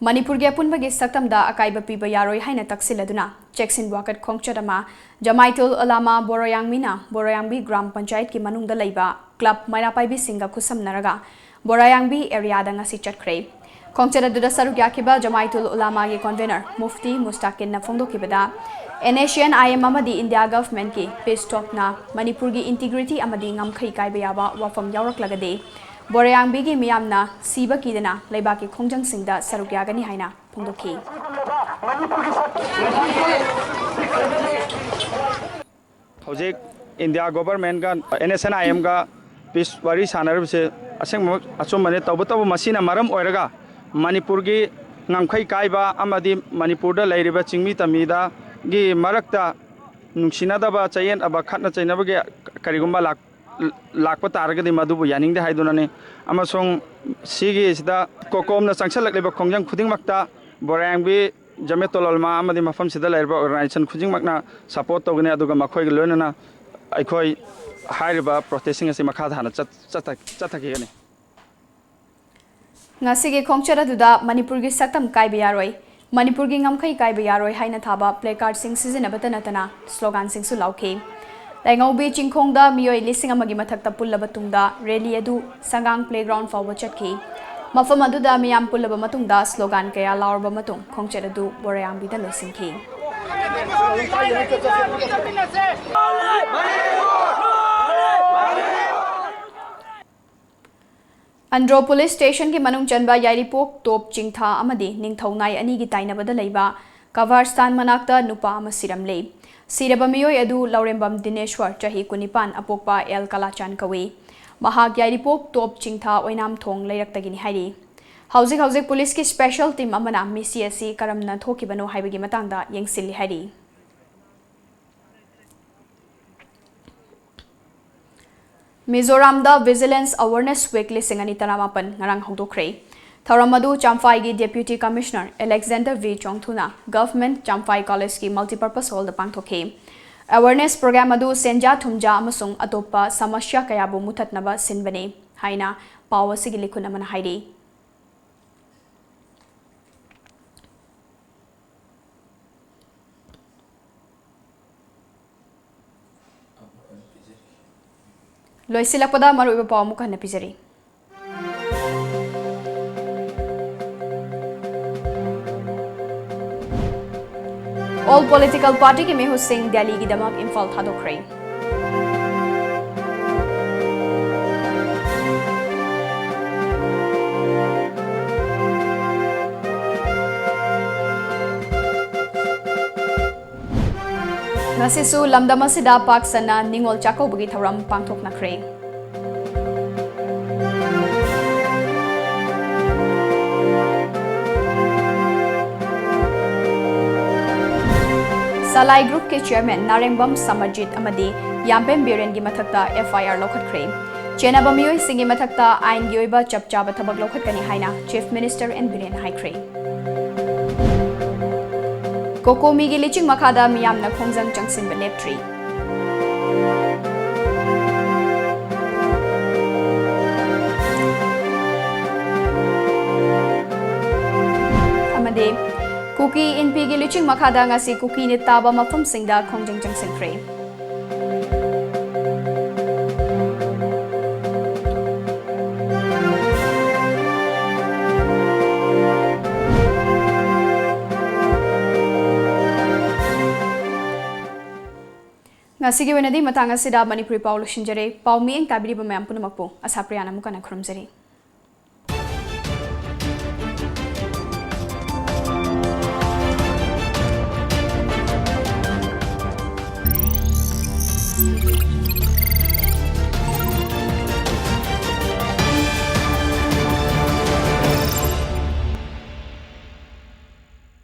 ꯃꯅꯤꯄꯨꯔꯒꯤ ꯑꯄꯨꯟꯕꯒꯤ ꯁꯛꯇꯝꯗ ꯑꯀꯥꯏꯕ ꯄꯤꯕ ꯌꯥꯔꯣꯏ ꯍꯥꯏꯅ ꯇꯛꯁꯤꯜꯂꯗꯨꯅ ꯆꯦꯛꯁꯤꯟ ꯋꯥꯀꯠ ꯈꯣꯡꯆꯠ ꯑꯃ ꯖꯃꯥꯏꯇꯨꯜ ꯎꯂꯥꯃꯥ ꯕꯣꯔꯣꯌꯥꯡꯃꯤꯅ ꯕꯣꯔꯣꯌꯥꯡꯕꯤ ꯒ꯭ꯔꯥꯝ ꯄꯟꯆꯥꯌꯠꯀꯤ ꯃꯅꯨꯡꯗ ꯂꯩꯕ club ꯃꯩꯔꯥ ꯄꯥꯏꯕꯤꯁꯤꯡꯒ ꯈꯨꯠꯁꯝꯅꯔꯒ ꯕꯣꯔꯥꯌꯥꯡꯕꯤ areaꯗ ꯉꯁꯤ ꯆꯠꯈ꯭ꯔꯦ꯫ ꯈꯣꯡꯆꯠ ꯑꯗꯨꯗ ꯁꯔꯨꯛ ꯌꯥꯈꯤꯕ ꯖꯃꯥꯏꯇꯨꯜ ꯎꯂꯥꯃꯥꯒꯤ convener ꯃꯨꯐꯇꯤ ꯃꯨꯁꯇꯥꯀꯤꯟꯅ ꯐꯣꯡꯗꯣꯛꯈꯤꯕꯗ, NSCN IM ꯑꯃꯗꯤ ꯏꯟꯗꯤꯌꯥ governmentꯀꯤ peace talkꯅ ꯃꯅꯤꯄꯨꯔꯒꯤ integrity ꯑꯃꯗꯤ ꯉꯝꯈꯩ ꯀꯥꯏꯕ ꯌꯥꯕ ꯋꯥꯐꯝ ꯌꯥꯎꯔꯛꯂꯒꯗꯤ ꯕꯣꯔꯥꯌꯥꯡꯕꯤꯒꯤ ꯃꯤꯌꯥꯝꯅ ꯁꯤꯕ ꯀꯤꯗꯅ ꯂꯩꯕꯥꯛꯀꯤ ꯈꯣꯡꯖꯪꯁꯤꯡꯗ ꯁꯔꯨꯛ ꯌꯥꯒꯅꯤ ꯍꯥꯏꯅ ꯐꯣꯡꯗꯣꯛꯈꯤ꯫ ꯍꯧꯖꯤꯛ ꯏꯟꯗꯤꯌꯥ governmentꯒ NSCN IMꯒ peace ꯋꯥꯔꯤ ꯁꯥꯟꯅꯔꯤꯕꯁꯦ ꯑꯁꯦꯡꯕꯃꯛ ꯑꯆꯨꯝꯕꯅꯤ꯫ ꯇꯧꯕꯇꯕꯨ ꯃꯁꯤꯅ ꯃꯔꯝ ꯑꯣꯏꯔꯒ ꯃꯅꯤꯄꯨꯔꯒꯤ ꯉꯝꯈꯩ ꯀꯥꯏꯕ ꯑꯃꯗꯤ ꯃꯅꯤꯄꯨꯔꯗ ꯂꯩꯔꯤꯕ ꯆꯤꯡꯃꯤ ꯇꯝꯃꯤꯗꯒꯤ ꯃꯔꯛꯇ ꯅꯨꯡꯁꯤꯅꯗꯕ, ꯆꯌꯦꯠꯅꯕ, ꯈꯠꯅ ꯆꯩꯅꯕꯒꯤ ꯀꯔꯤꯒꯨꯝꯕ ꯂꯥꯛ-, ꯂꯥꯛꯄ ꯇꯥꯔꯒꯗꯤ ꯃꯗꯨꯕꯨ ꯌꯥꯅꯤꯡꯗꯦ ꯍꯥꯏꯗꯨꯅꯅꯤ꯫ ꯑꯃꯁꯨꯡ ꯁꯤꯒꯤꯁꯤꯗ ꯀꯣꯀꯣꯝꯅ ꯆꯪꯁꯤꯜꯂꯛꯂꯤꯕ ꯈꯣꯡꯖꯪ ꯈꯨꯗꯤꯡꯃꯛꯇ ꯕꯣꯔꯥꯌꯥꯡꯕꯤ ꯖꯃꯦꯇꯨꯜ ꯎꯂꯃꯥ ꯑꯃꯗꯤ ꯃꯐꯝꯁꯤꯗ ꯂꯩꯔꯤꯕ organization ꯈꯨꯗꯤꯡꯃꯛꯅ support ꯇꯧꯒꯅꯤ꯫ ꯑꯗꯨꯒ ꯃꯈꯣꯏꯒ ꯂꯣꯏꯅꯅ ꯑꯩꯈꯣꯏ ꯍꯥꯏꯔꯤꯕ ꯄ꯭ꯔꯣꯇꯦꯁꯁꯤꯡ ꯑꯁꯤ ꯃꯈꯥ ꯇꯥꯅ ꯆꯠ-, ꯆꯠꯊ-, ꯆꯠꯊꯈꯤꯒꯅꯤ꯫ ꯉꯁꯤꯒꯤ ꯈꯣꯡꯆꯠ ꯑꯗꯨꯗ ꯃꯅꯤꯄꯨꯔꯒꯤ ꯁꯛꯇꯝ ꯀꯥꯏꯕ ꯌꯥꯔꯣꯏ, ꯃꯅꯤꯄꯨꯔꯒꯤ ꯉꯝꯈꯩ ꯀꯥꯏꯕ ꯌꯥꯔꯣꯏ ꯍꯥꯏꯅ ꯊꯥꯕ placard ꯁꯤꯡ ꯁꯤꯖꯤꯟꯅꯕꯇ ꯅꯠꯇꯅ slogan ꯁꯤꯡꯁꯨ ꯂꯥꯎꯈꯤ꯫ ꯂꯥꯏꯉꯧꯕꯤ ꯆꯤꯡꯈꯣꯡꯗ ꯃꯤꯑꯣꯏ ꯂꯤꯁꯤꯡ ꯑꯃꯒꯤ ꯃꯊꯛꯇ ꯄꯨꯜꯂꯕ ꯇꯨꯡꯗ rally ꯑꯗꯨ ꯁꯉꯥꯡ playground ꯐꯥꯎꯕ ꯆꯠꯈꯤ꯫ ꯃꯐꯝ ꯑꯗꯨꯗ ꯃꯤꯌꯥꯝ ꯄꯨꯜꯂꯕ ꯃꯇꯨꯡꯗ slogan ꯀꯌꯥ ꯂꯥꯎꯔꯕ ꯃꯇꯨꯡ ꯈꯣꯡꯆꯠ ꯑꯗꯨ ꯕꯣꯔꯥꯌꯥꯝꯕꯤꯗ ꯂꯣꯏꯁꯤꯟꯈꯤ꯫ ꯑꯟꯗ꯭ꯔꯣ police station ꯒꯤ ꯃꯅꯨꯡ ꯆꯟꯕ ꯌꯥꯏꯔꯤꯄꯣꯛ ꯇꯣꯞ ꯆꯤꯡꯊꯥ ꯑꯃꯗꯤ ꯅꯤꯡꯊꯧ ꯅꯥꯏ ꯑꯅꯤꯒꯤ ꯇꯥꯏꯅꯕꯗ ꯂꯩꯕ ꯀꯕꯔꯁꯇꯥꯟ ꯃꯅꯥꯛꯇ ꯅꯨꯄꯥ ꯑꯃ ꯁꯤꯔꯝꯂꯦ꯫ ꯁꯤꯔꯕ ꯃꯤꯑꯣꯏ ꯑꯗꯨ ꯂꯧꯔꯦꯝꯕꯝ ꯗꯤꯅꯦꯁ꯭ꯋꯔ, ꯆꯍꯤ ꯀꯨꯟꯅꯤꯄꯥꯟ, ꯑꯄꯣꯛꯄ ꯑꯦꯜ ꯀꯂꯥꯆꯥꯟ ꯀꯧꯏ꯫ ꯃꯍꯥꯛ ꯌꯥꯏꯔꯤꯄꯣꯛ ꯇꯣꯞ ꯆꯤꯡꯊꯥ ꯑꯣꯏꯅꯥꯝꯊꯣꯡ ꯂꯩꯔꯛꯇꯒꯤꯅꯤ ꯍꯥꯏꯔꯤ꯫ ꯍꯧꯖꯤꯛ ꯍꯧꯖꯤꯛ police ꯀꯤ special team ꯑꯃꯅ ꯃꯤꯁꯤ ꯑꯁꯤ ꯀꯔꯝꯅ ꯊꯣꯛꯈꯤꯕꯅꯣ ꯍꯥꯏꯕꯒꯤ ꯃꯇꯥꯡꯗ ꯌꯦꯡꯁꯤꯜꯂꯤ ꯍꯥꯏꯔꯤ꯫ ꯃꯤꯖꯣꯔꯥꯝꯗ Vigilance Awareness Week ꯂꯤꯁꯤꯡ ꯑꯅꯤ ꯇꯔꯥꯃꯥꯄꯟ ꯉꯔꯥꯡ ꯍꯧꯗꯣꯛꯈ꯭ꯔꯦ꯫ ꯊꯧꯔꯝ ꯑꯗꯨ ꯆꯝꯐꯥꯏꯒꯤ Deputy Commissioner Alexander V ꯆꯣꯡꯊꯨꯅ Government Champhai College ꯀꯤ Multipurpose Hall ꯗ ꯄꯥꯡꯊꯣꯛꯈꯤ꯫ Awareness program ꯑꯗꯨ ꯁꯦꯟꯖꯥ ꯊꯨꯝꯖꯥ ꯑꯃꯁꯨꯡ ꯑꯇꯣꯞꯄ ꯁꯃꯁ꯭ꯌꯥ ꯀꯌꯥꯕꯨ ꯃꯨꯊꯠꯅꯕ ꯁꯤꯟꯕꯅꯤ ꯍꯥꯏꯅ ꯄꯥꯎ ꯑꯁꯤꯒꯤ ꯂꯤꯈꯨꯟ ꯑꯃꯅ ꯍꯥꯏꯔꯤ꯫ ꯂꯣꯏꯁꯤꯜꯂꯛꯄꯗ ꯃꯔꯨꯑꯣꯏꯕ ꯄꯥꯎ ꯑꯃꯨꯛ ꯍꯟꯅ ꯄꯤꯖꯔꯤ꯫ All political party ꯒꯤ ꯃꯤꯍꯨꯠꯁꯤꯡ ꯗꯦꯜꯂꯤꯒꯤꯗꯃꯛ ꯏꯝꯐꯥꯜ ꯊꯥꯗꯣꯛꯈ꯭ꯔꯦ꯫ ꯉꯁꯤꯁꯨ ꯂꯝꯗꯝ ꯑꯁꯤꯗ ꯄꯥꯛ ꯁꯟꯅ ꯅꯤꯉꯣꯜ ꯆꯥꯛꯀꯧꯕꯒꯤ ꯊꯧꯔꯝ ꯄꯥꯡꯊꯣꯛꯅꯈ꯭ꯔꯦ꯫ ꯁꯂꯥꯏ group ꯀꯤ chairman ꯅꯥꯔꯦꯡꯕꯝ ꯁꯃꯔꯖꯤꯠ ꯑꯃꯗꯤ ꯌꯥꯝꯕꯦꯝ ꯕꯤꯔꯦꯟꯒꯤ ꯃꯊꯛꯇ F I R ꯂꯧꯈꯠꯈ꯭ꯔꯦ꯫ ꯆꯦꯟꯅꯕ ꯃꯤꯑꯣꯏꯁꯤꯡꯒꯤ ꯃꯊꯛꯇ ꯑꯥꯏꯟꯒꯤ ꯑꯣꯏꯕ ꯆꯞ ꯆꯥꯕ ꯊꯕꯛ ꯂꯧꯈꯠꯀꯅꯤ ꯍꯥꯏꯅ Chief Minister N ꯕꯤꯔꯦꯟꯅ ꯍꯥꯏꯈ꯭ꯔꯦ꯫ ꯀꯣꯀꯣꯃꯤꯒꯤ ꯂꯤꯆꯤꯡ ꯃꯈꯥꯗ ꯃꯤꯌꯥꯝꯅ ꯈꯣꯡꯖꯪ ꯆꯪꯁꯤꯟꯕ ꯂꯦꯞꯇ꯭ꯔꯤ꯫ ꯀꯨꯀꯤ ꯏꯟꯐꯤꯒꯤ ꯂꯨꯆꯤꯡ ꯃꯈꯥꯗ ꯉꯁꯤ ꯀꯨꯀꯤ ꯅꯤꯠ ꯇꯥꯕ ꯃꯐꯝꯁꯤꯡꯗ ꯈꯣꯡꯖꯪ ꯆꯪꯁꯤꯟꯈ꯭ꯔꯦ꯫ ꯉꯁꯤꯒꯤ ꯑꯣꯏꯅꯗꯤ ꯃꯇꯥꯡ ꯑꯁꯤꯗ ꯃꯅꯤꯄꯨꯔꯤ ꯄꯥꯎ ꯂꯣꯏꯁꯤꯟꯖꯔꯦ꯫ ꯄꯥꯎ ꯃꯤꯠꯌꯦꯡ ꯇꯥꯕꯤꯔꯤꯕ ꯃꯌꯥꯝ ꯄꯨꯝꯅꯃꯛꯄꯨ ꯑꯁꯥ ꯄ꯭ꯔꯤꯌꯥꯅ ꯑꯃꯨꯛ ꯍꯟꯅ ꯈꯨꯔꯨꯝꯖꯔꯤ꯫